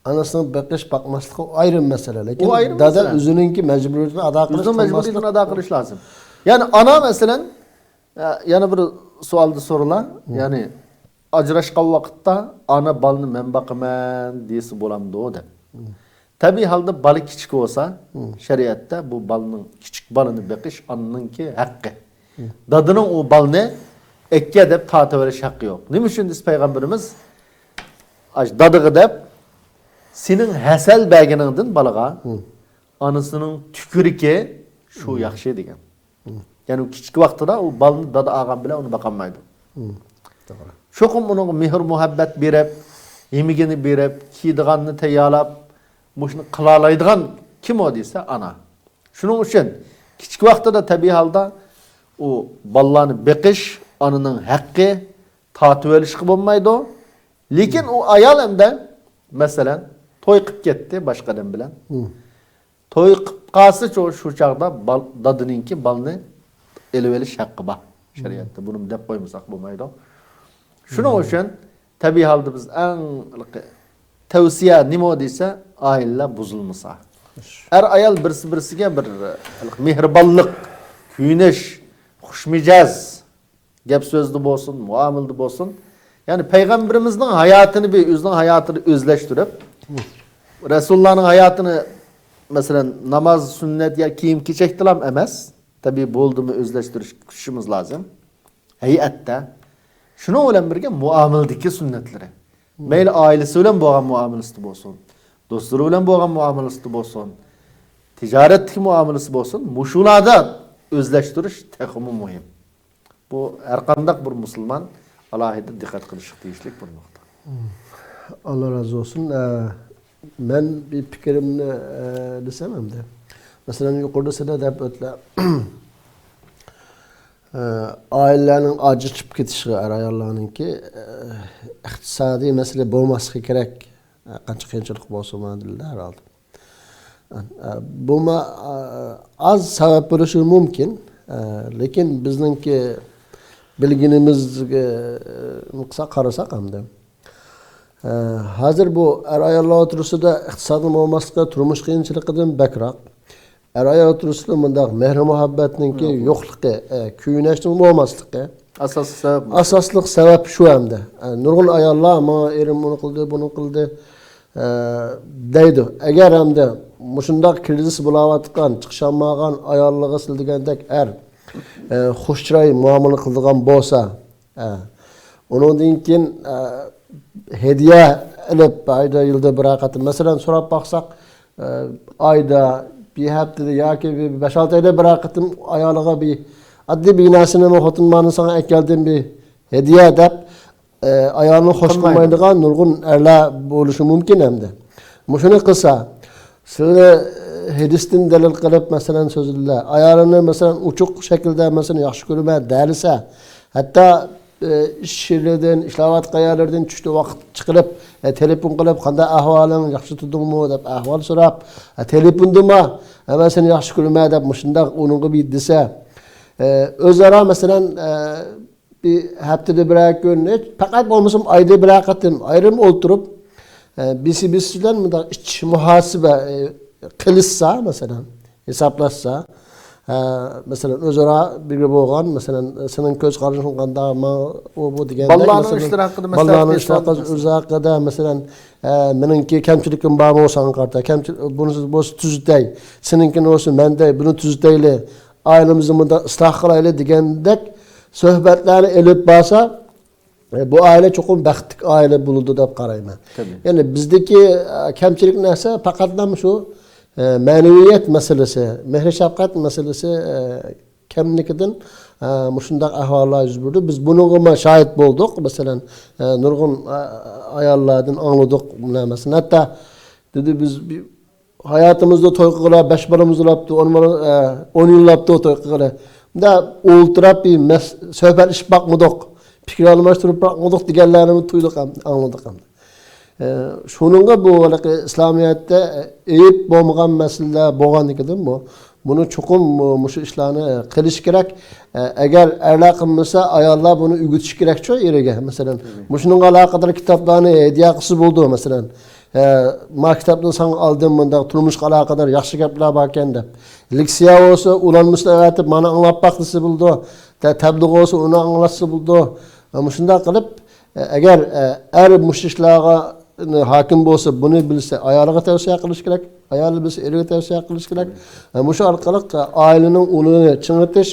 ئانىسىنىڭ بېقىش، باقماسلىقى ئۇ ئايرىم مەسىلە. لېكىن ئۇ ئايرىم دادا مەسىلە. ئۆزىنىڭكى مەجبۇرىيىتىنى ئادا قىلىش، ئۆزىنىڭ مەجبۇرىيىتىنى قىلماسلىق ئادا قىلىش لازىم. يەنى ئانا، مەسىلەن، ئە، يەنە بىر سوئالدا سورىلا. يەنى ئاجراشقان ۋاقىتتا ئانا بالىنى مەن باقىمەن دېسە بولامدۇ دەپ. تەبىئىي ھالدا بالا كىچىك بولسا، شەرىئەتتە بۇ بالىنىڭ، كىچىك بالىنى بېقىش ئانىنىڭكى ھەققى. دادىنىڭ ئۇ بالىنى ئەككە دەپ تارتىۋېلىش ھەققى يوق. نېمە ئۈچۈن دېسە پەيغەمبىرىمىز، ئاش دادىغا دەپ، سېنىڭ ھەسەل بەرگىنىڭدىن بالىغا ئانىسىنىڭ تۈكۈرۈكى شۇ ياخشى دېگەن. يەنى ئۇ كىچىك ۋاقتىدا ئۇ بالىنى دادا ئالغان بىلەن ئۇنى باقالمايدۇ. توغرا. چوقۇم ئۇنىڭغا مېھىر-مۇھەببەت بېرىپ، يېمىگىنى بېرىپ، كىيىدىغاننى تەييارلاپ، مۇشۇنى قىلالايدىغان كىم ئۇ دېسە، ئانا. شۇنىڭ ئۈچۈن كىچىك ۋاقتىدا تەبىئىي ھالدا ئۇ بالىلارنى بېقىش ئانىنىڭ ھەققى، تارتىۋېلىشقا بولمايدۇ. لېكىن ئۇ ئايال ئەمدى، مەسىلەن، توي قىلىپ كەتتى باشقا ئادەم بىلەن. توي قىلىپ قالسىچۇ، شۇ چاغدا بال-، دادىنىڭكى بالىنى ئېلىۋېلىش ھەققى بار شەرىئەتتە. بۇنى دەپ قويمىساق بولمايدۇ. شۇنىڭ ئۈچۈن تەبىئىي ھالدا بىز ئەڭ تەۋسىيە نېمە دېسە، ئائىلىلەر بۇزۇلمىسا. ئەر-ئايال بىرسى-بىرسىگە بىر مېھرىبانلىق، كۆيۈنۈش، خۇشمىجەز، گەپ سۆزدە بولسۇن، مۇئامىلىدە بولسۇن. يەنى پەيغەمبىرىمىزنىڭ ھاياتىنى بىر ئۆزىنىڭ ھاياتىنى ئۆزلەشتۈرۈپ، رەسۇلۇللانىڭ ھاياتىنى، مەسىلەن، ناماز، سۈننەت يا كىيىم-كېچەكتىلا ئەمەس، تەبىئىي بولدىمۇ ئۆزلەشتۈرۈش كۈچىشىمىز لازىم. ھەيئەتتە. شۇنىڭ بىلەن بىرگە مۇئامىلىدىكى سۈننەتلىرى. مەيلى ئائىلىسى بىلەن بولغان مۇئامىلىسىدە بولسۇن، دوستلىرى بىلەن بولغان مۇئامىلىسىدە بولسۇن، تىجارەتتىكى مۇئامىلىسى بولسۇن، مۇشۇلاردا ئۆزلەشتۈرۈش تېخىمۇ مۇھىم. بۇ ھەرقانداق بىر مۇسۇلمان ئالاھىدە دىققەت قىلىشقا تېگىشلىك بىر نۇقتا. ئاللا رازى بولسۇن. ئە، مەن بىر پىكرىمنى، ئە، دېسەم ئەمدى. مەسىلەن، يۇقىرىدا سىلەر دەپ ئۆتلەر. ئە، ئائىلىلەرنىڭ ئاجرىشىپ كېتىشىغا ئەر-ئاياللارنىڭكى، ئە، ئىقتىسادىي مەسىلە بولماسلىقى كېرەك. ئە، قانچە قىيىنچىلىق بولسىمۇ، ئەلھەمدۇلىللا، ھەر ھالدا. ئە، بۇمۇ، ئە، ئاز سەۋەب بولۇشى مۇمكىن. ئە، لېكىن بىزنىڭكى بىلگىنىمىزگە، ئە، قارىساق ئەمدى. ئە، ھازىر بۇ ئەر-ئاياللار ئوتتۇرىسىدا ئىقتىسادنىڭ بولماسلىقى تۇرمۇش قىيىنچىلىقىدىن بەكرەك. ئەر-ئايال ئوتتۇرىسىدا مۇنداق مېھىر-مۇھەببەتنىڭكى يوقلۇقى، ئە، كۆيۈنەچنىڭ بولماسلىقى. ئاساسلىق سەۋەب مۇشۇ. ئاساسلىق سەۋەب شۇ ئەمدى. ئە، نۇرغۇن ئاياللار، «ماڭا ئېرىم ئۇنى قىلدى، بۇنى قىلدى»، ئە، دەيدۇ. ئەگەر ئەمدى مۇشۇنداق كىرىزىس بولاۋاتقان، چىقىشالمىغان ئاياللىرىغا سىلەر دېگەندەك ئەر، ئە، خۇش چىراي مۇئامىلە قىلىدىغان بولسا، ئە، ئۇنىڭدىن كېيىن، ئە، ھەدىيە ئېلىپ، ئايدا، يىلدا بىرەر قېتىم، مەسىلەن، سوراپ باقساق، ئە، ئايدا، بىر ھەپتىدە ياكى بىر بەش-ئالتە ئايدا بىرەر قېتىم ئايالىغا بىر ئاددىي بىر نەرسىنىمۇ، «خوتۇن، مانا ساڭا ئەكەلدىم بىر ھەدىيە» دەپ، ئە، ئايالىنى خوش قىلمايدىغان نۇرغۇن ئەرلەر بولۇشى مۇمكىن ئەمدى. مۇشۇنى قىلسا، سىلەر، ئە، ھەدىستىن دەلىل قىلىپ، مەسىلەن، سۆزلىدىلەر. ئايالىنى، مەسىلەن، ئوچۇق شەكىلدە، مەسىلەن، ياخشى كۆرىمەن دەلىسە، ھەتتا، ئە، ئىش يېرىدىن، ئىشلەۋاتقان يەرلىرىدىن چۈشتە ۋاقىت چىقىرىپ، ئە، تېلېفون قىلىپ، «قانداق ئەھۋالىڭ، ياخشى تۇردۇڭمۇ؟» دەپ ئەھۋال سوراپ، ئە، تېلېفوندىمۇ، «ئە، مەن سېنى ياخشى كۆرىمەن» دەپ مۇشۇنداق ئۇنىڭغا بىر دېسە، ئە، ئۆزئارا، مەسىلەن، ئە، بىر ھەپتىدە بىرەر كۈن، ھېچ، پەقەت بولمىسىمۇ ئايدا بىرەر قېتىم ئايرىم ئولتۇرۇپ، ئە، بىرسى بىرسى بىلەن مۇنداق ئىچ مۇھاسىبە، ئە، قىلىشسا، مەسىلەن، ھېسابلاشسا، ئە، مەسىلەن، ئۆزئارا بىرگە بولغان، مەسىلەن، سېنىڭ كۆز قارىشىڭ قانداق، ماڭا ئۇ بۇ دېگەندەك، بالىلارنىڭ مەسىلەن، ئىشلىرى ھەققىدە مەسلىھەت بالىلارنىڭ بېرىش ئىشلىرى ھەققىدە، ئۆزى ھەققىدە، مەسىلەن، ئە، مېنىڭكى كەمچىلىكىم بارمۇ ساڭا قارىتا، كەمچىل-، بۇنىسى بولسا تۈزىتەي، سېنىڭكىنى بولسا مەن دەي، بۇنى تۈزىتەيلى، ئائىلىمىزنى مۇنداق ئىسلاھ قىلايلى دېگەندەك سۆھبەتلەرنى ئېلىپ بارسا، ئە، بۇ ئائىلە چوقۇم بەختلىك ئائىلە بولىدۇ دەپ قارايمەن. تەبىئىي. يەنى بىزدىكى، ئە، كەمچىلىك نەرسە پەقەتلا مۇشۇ، ئە، مەنىۋىيەت مەسىلىسى، مېھىر-شەپقەت مەسىلىسى، ئە، كەملىكىدىن، ئە، مۇشۇنداق ئەھۋاللار يۈز بېرىدۇ. بىز بۇنىڭغىمۇ شاھىت بولدۇق. مەسىلەن، ئە، نۇرغۇن، ئە، ئاياللاردىن ئاڭلىدۇق بۇ نەرسىنى. ھەتتا دېدى، بىز بىر ھاياتىمىزدا توي قىلغىلى بەش بالىمىز بولاپتۇ، ئون بالا، ئە، ئون يىل بولاپتۇ توي قىلغىلى. مۇنداق ئولتۇرۇپ بىر مەس-، سۆھبەتلىشىپ باقمىدۇق، پىكىر ئالماشتۇرۇپ باقمىدۇق دېگەنلەرنىمۇ تۇيدۇق ھەم ئاڭلىدۇق ھەم. ئە، شۇنىڭغا بۇ ھېلىقى ئىسلامىيەتتە، ئە، ئېيىب بولمىغان مەسىلىلەر بولغاندىكىن بۇ، بۇنى چوقۇم مۇ-، مۇشۇ ئىشلارنى قىلىش كېرەك. ئە، ئەگەر ئەرلەر قىلمىسا، ئاياللار بۇنى ئۆگىتىش كېرەكچۇ ئېرىگە، مەسىلەن. مۇشۇنىڭغا ئالاقىدار كىتابلارنى ھەدىيە قىلسا بولىدۇ، مەسىلەن. ئە، ما كىتابنى ساڭا ئالدىم، مۇنداق تۇرمۇشقا ئالاقىدار ياخشى گەپلەر باركەن دەپ. لېكسىيە بولسا، ئۇلانمىسىنى ئەۋەتىپ، مانا ئاڭلاپ باق دېسە بولىدۇ. تە-، تەبلىغ بولسا، ئۇنى ئاڭلاتسا بولىدۇ. ئە، مۇشۇنداق قىلىپ، ئە، ئەگەر، ئە، ئەر مۇشۇ ئىشلارغا ھاكىم بولسا، بۇنى بىلسە، ئايالىغا تەۋسىيە قىلىش كېرەك. ئايالى بىلسە، ئېرىگە تەۋسىيە قىلىش كېرەك. ئە، مۇشۇ ئارقىلىق، ئە، ئائىلىنىڭ ئۇلىنى چىڭىتىش،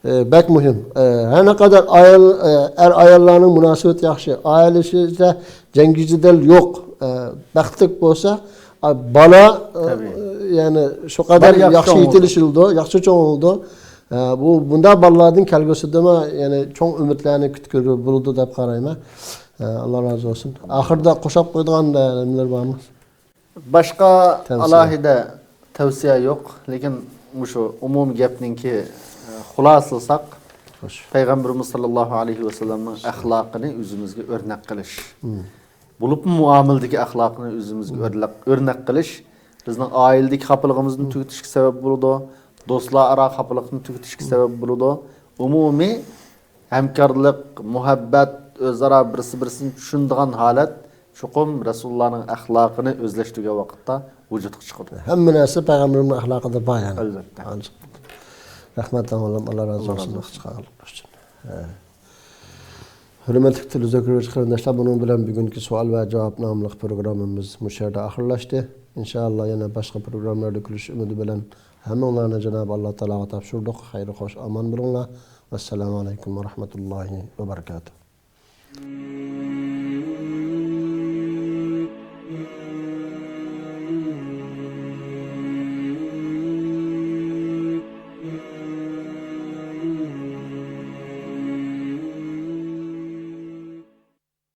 ئە، بەك مۇھىم. ئە، ھەر نەقەدەر ئايال، ئە، ئەر-ئاياللارنىڭ مۇناسىۋىتى ياخشى، ئائىلە ئىچىدە جەڭگى جېدەل يوق، ئە، بەختلىك بولسا، ئا، بالا، ئە، تەبىئىي. يەنى شۇ قەدەر بىر ياخشى ياخشى چوڭ چوڭ بولىدۇ. يېتىلىشىدۇ، ياخشى چوڭ بولىدۇ. ئە، بۇ، بۇنداق بالىلاردىن كەلگۈسىدىمۇ يەنى چوڭ ئۈمىدلەرنى كۈتكىلى بولىدۇ دەپ قارايمەن. ئە، ئاللا رازى بولسۇن. ئاخىرىدا قوشاپ قويىدىغان، ئە، نېمىلەر بارمۇ؟ باشقا تەۋسىيە. ئالاھىدە تەۋسىيە يوق، لېكىن مۇشۇ ئومۇمىي گەپنىڭكى، ئە، خۇلاسىلىساق، خوش. پەيغەمبىرىمىز ساللاللاھۇ ئەلەيھى ۋەسەللەمنىڭ ئەخلاقىنى ئۆزىمىزگە ئۆرنەك قىلىش. مم. بولۇپمۇ مۇئامىلىدىكى ئەخلاقنى ئۆزىمىزگە مم. ئۆرلەق-، ئۆرنەك قىلىش بىزنىڭ ئائىلىدىكى خاپىلىقىمىزنى مم. تۈگىتىشكە سەۋەب بولىدۇ، دوستلار ئارا خاپىلىقنى تۈگىتىشكە مم. سەۋەب بولىدۇ. ئومۇمىي ھەمكارلىق، مۇھەببەت، ئۆزئارا بىرسى-بىرسىنى چۈشىنىدىغان ھالەت چوقۇم رەسۇلۇللانىڭ ئەخلاقىنى ئۆزلەشتۈرگەن ۋاقىتتا ۋۇجۇدقا چىقىدۇ. ھەممە نەرسە پەيغەمبىرىمنىڭ ئەخلاقىدا بار يەنى. ئەلۋەتتە. رەھمەت، ئاللام، ئاللا رازى بولسۇن. ئاللا رازى بولسۇن. ئۈچۈن. ھە. ھۆرمەتلىك تېلېۋىزور كۆرگۈچى قېرىنداشلار، بۇنىڭ بىلەن بۈگۈنكى سوئال ۋە جاۋاب ناملىق پروگراممىمىز مۇشۇ يەردە ئاخىرلاشتى. ئىنشائاللا، يەنە باشقا پروگراممىلاردا كۆرۈشۈش ئۈمىدى بىلەن ھەممىڭلارنى جانابى ئاللا تائالاغا تاپشۇردۇق. خەير خوش، ئامان بولۇڭلار. ۋەسسالامۇ ئەلەيكۇم ۋە رەھمەتۇللاھى ۋە بەرىكاتۇھ.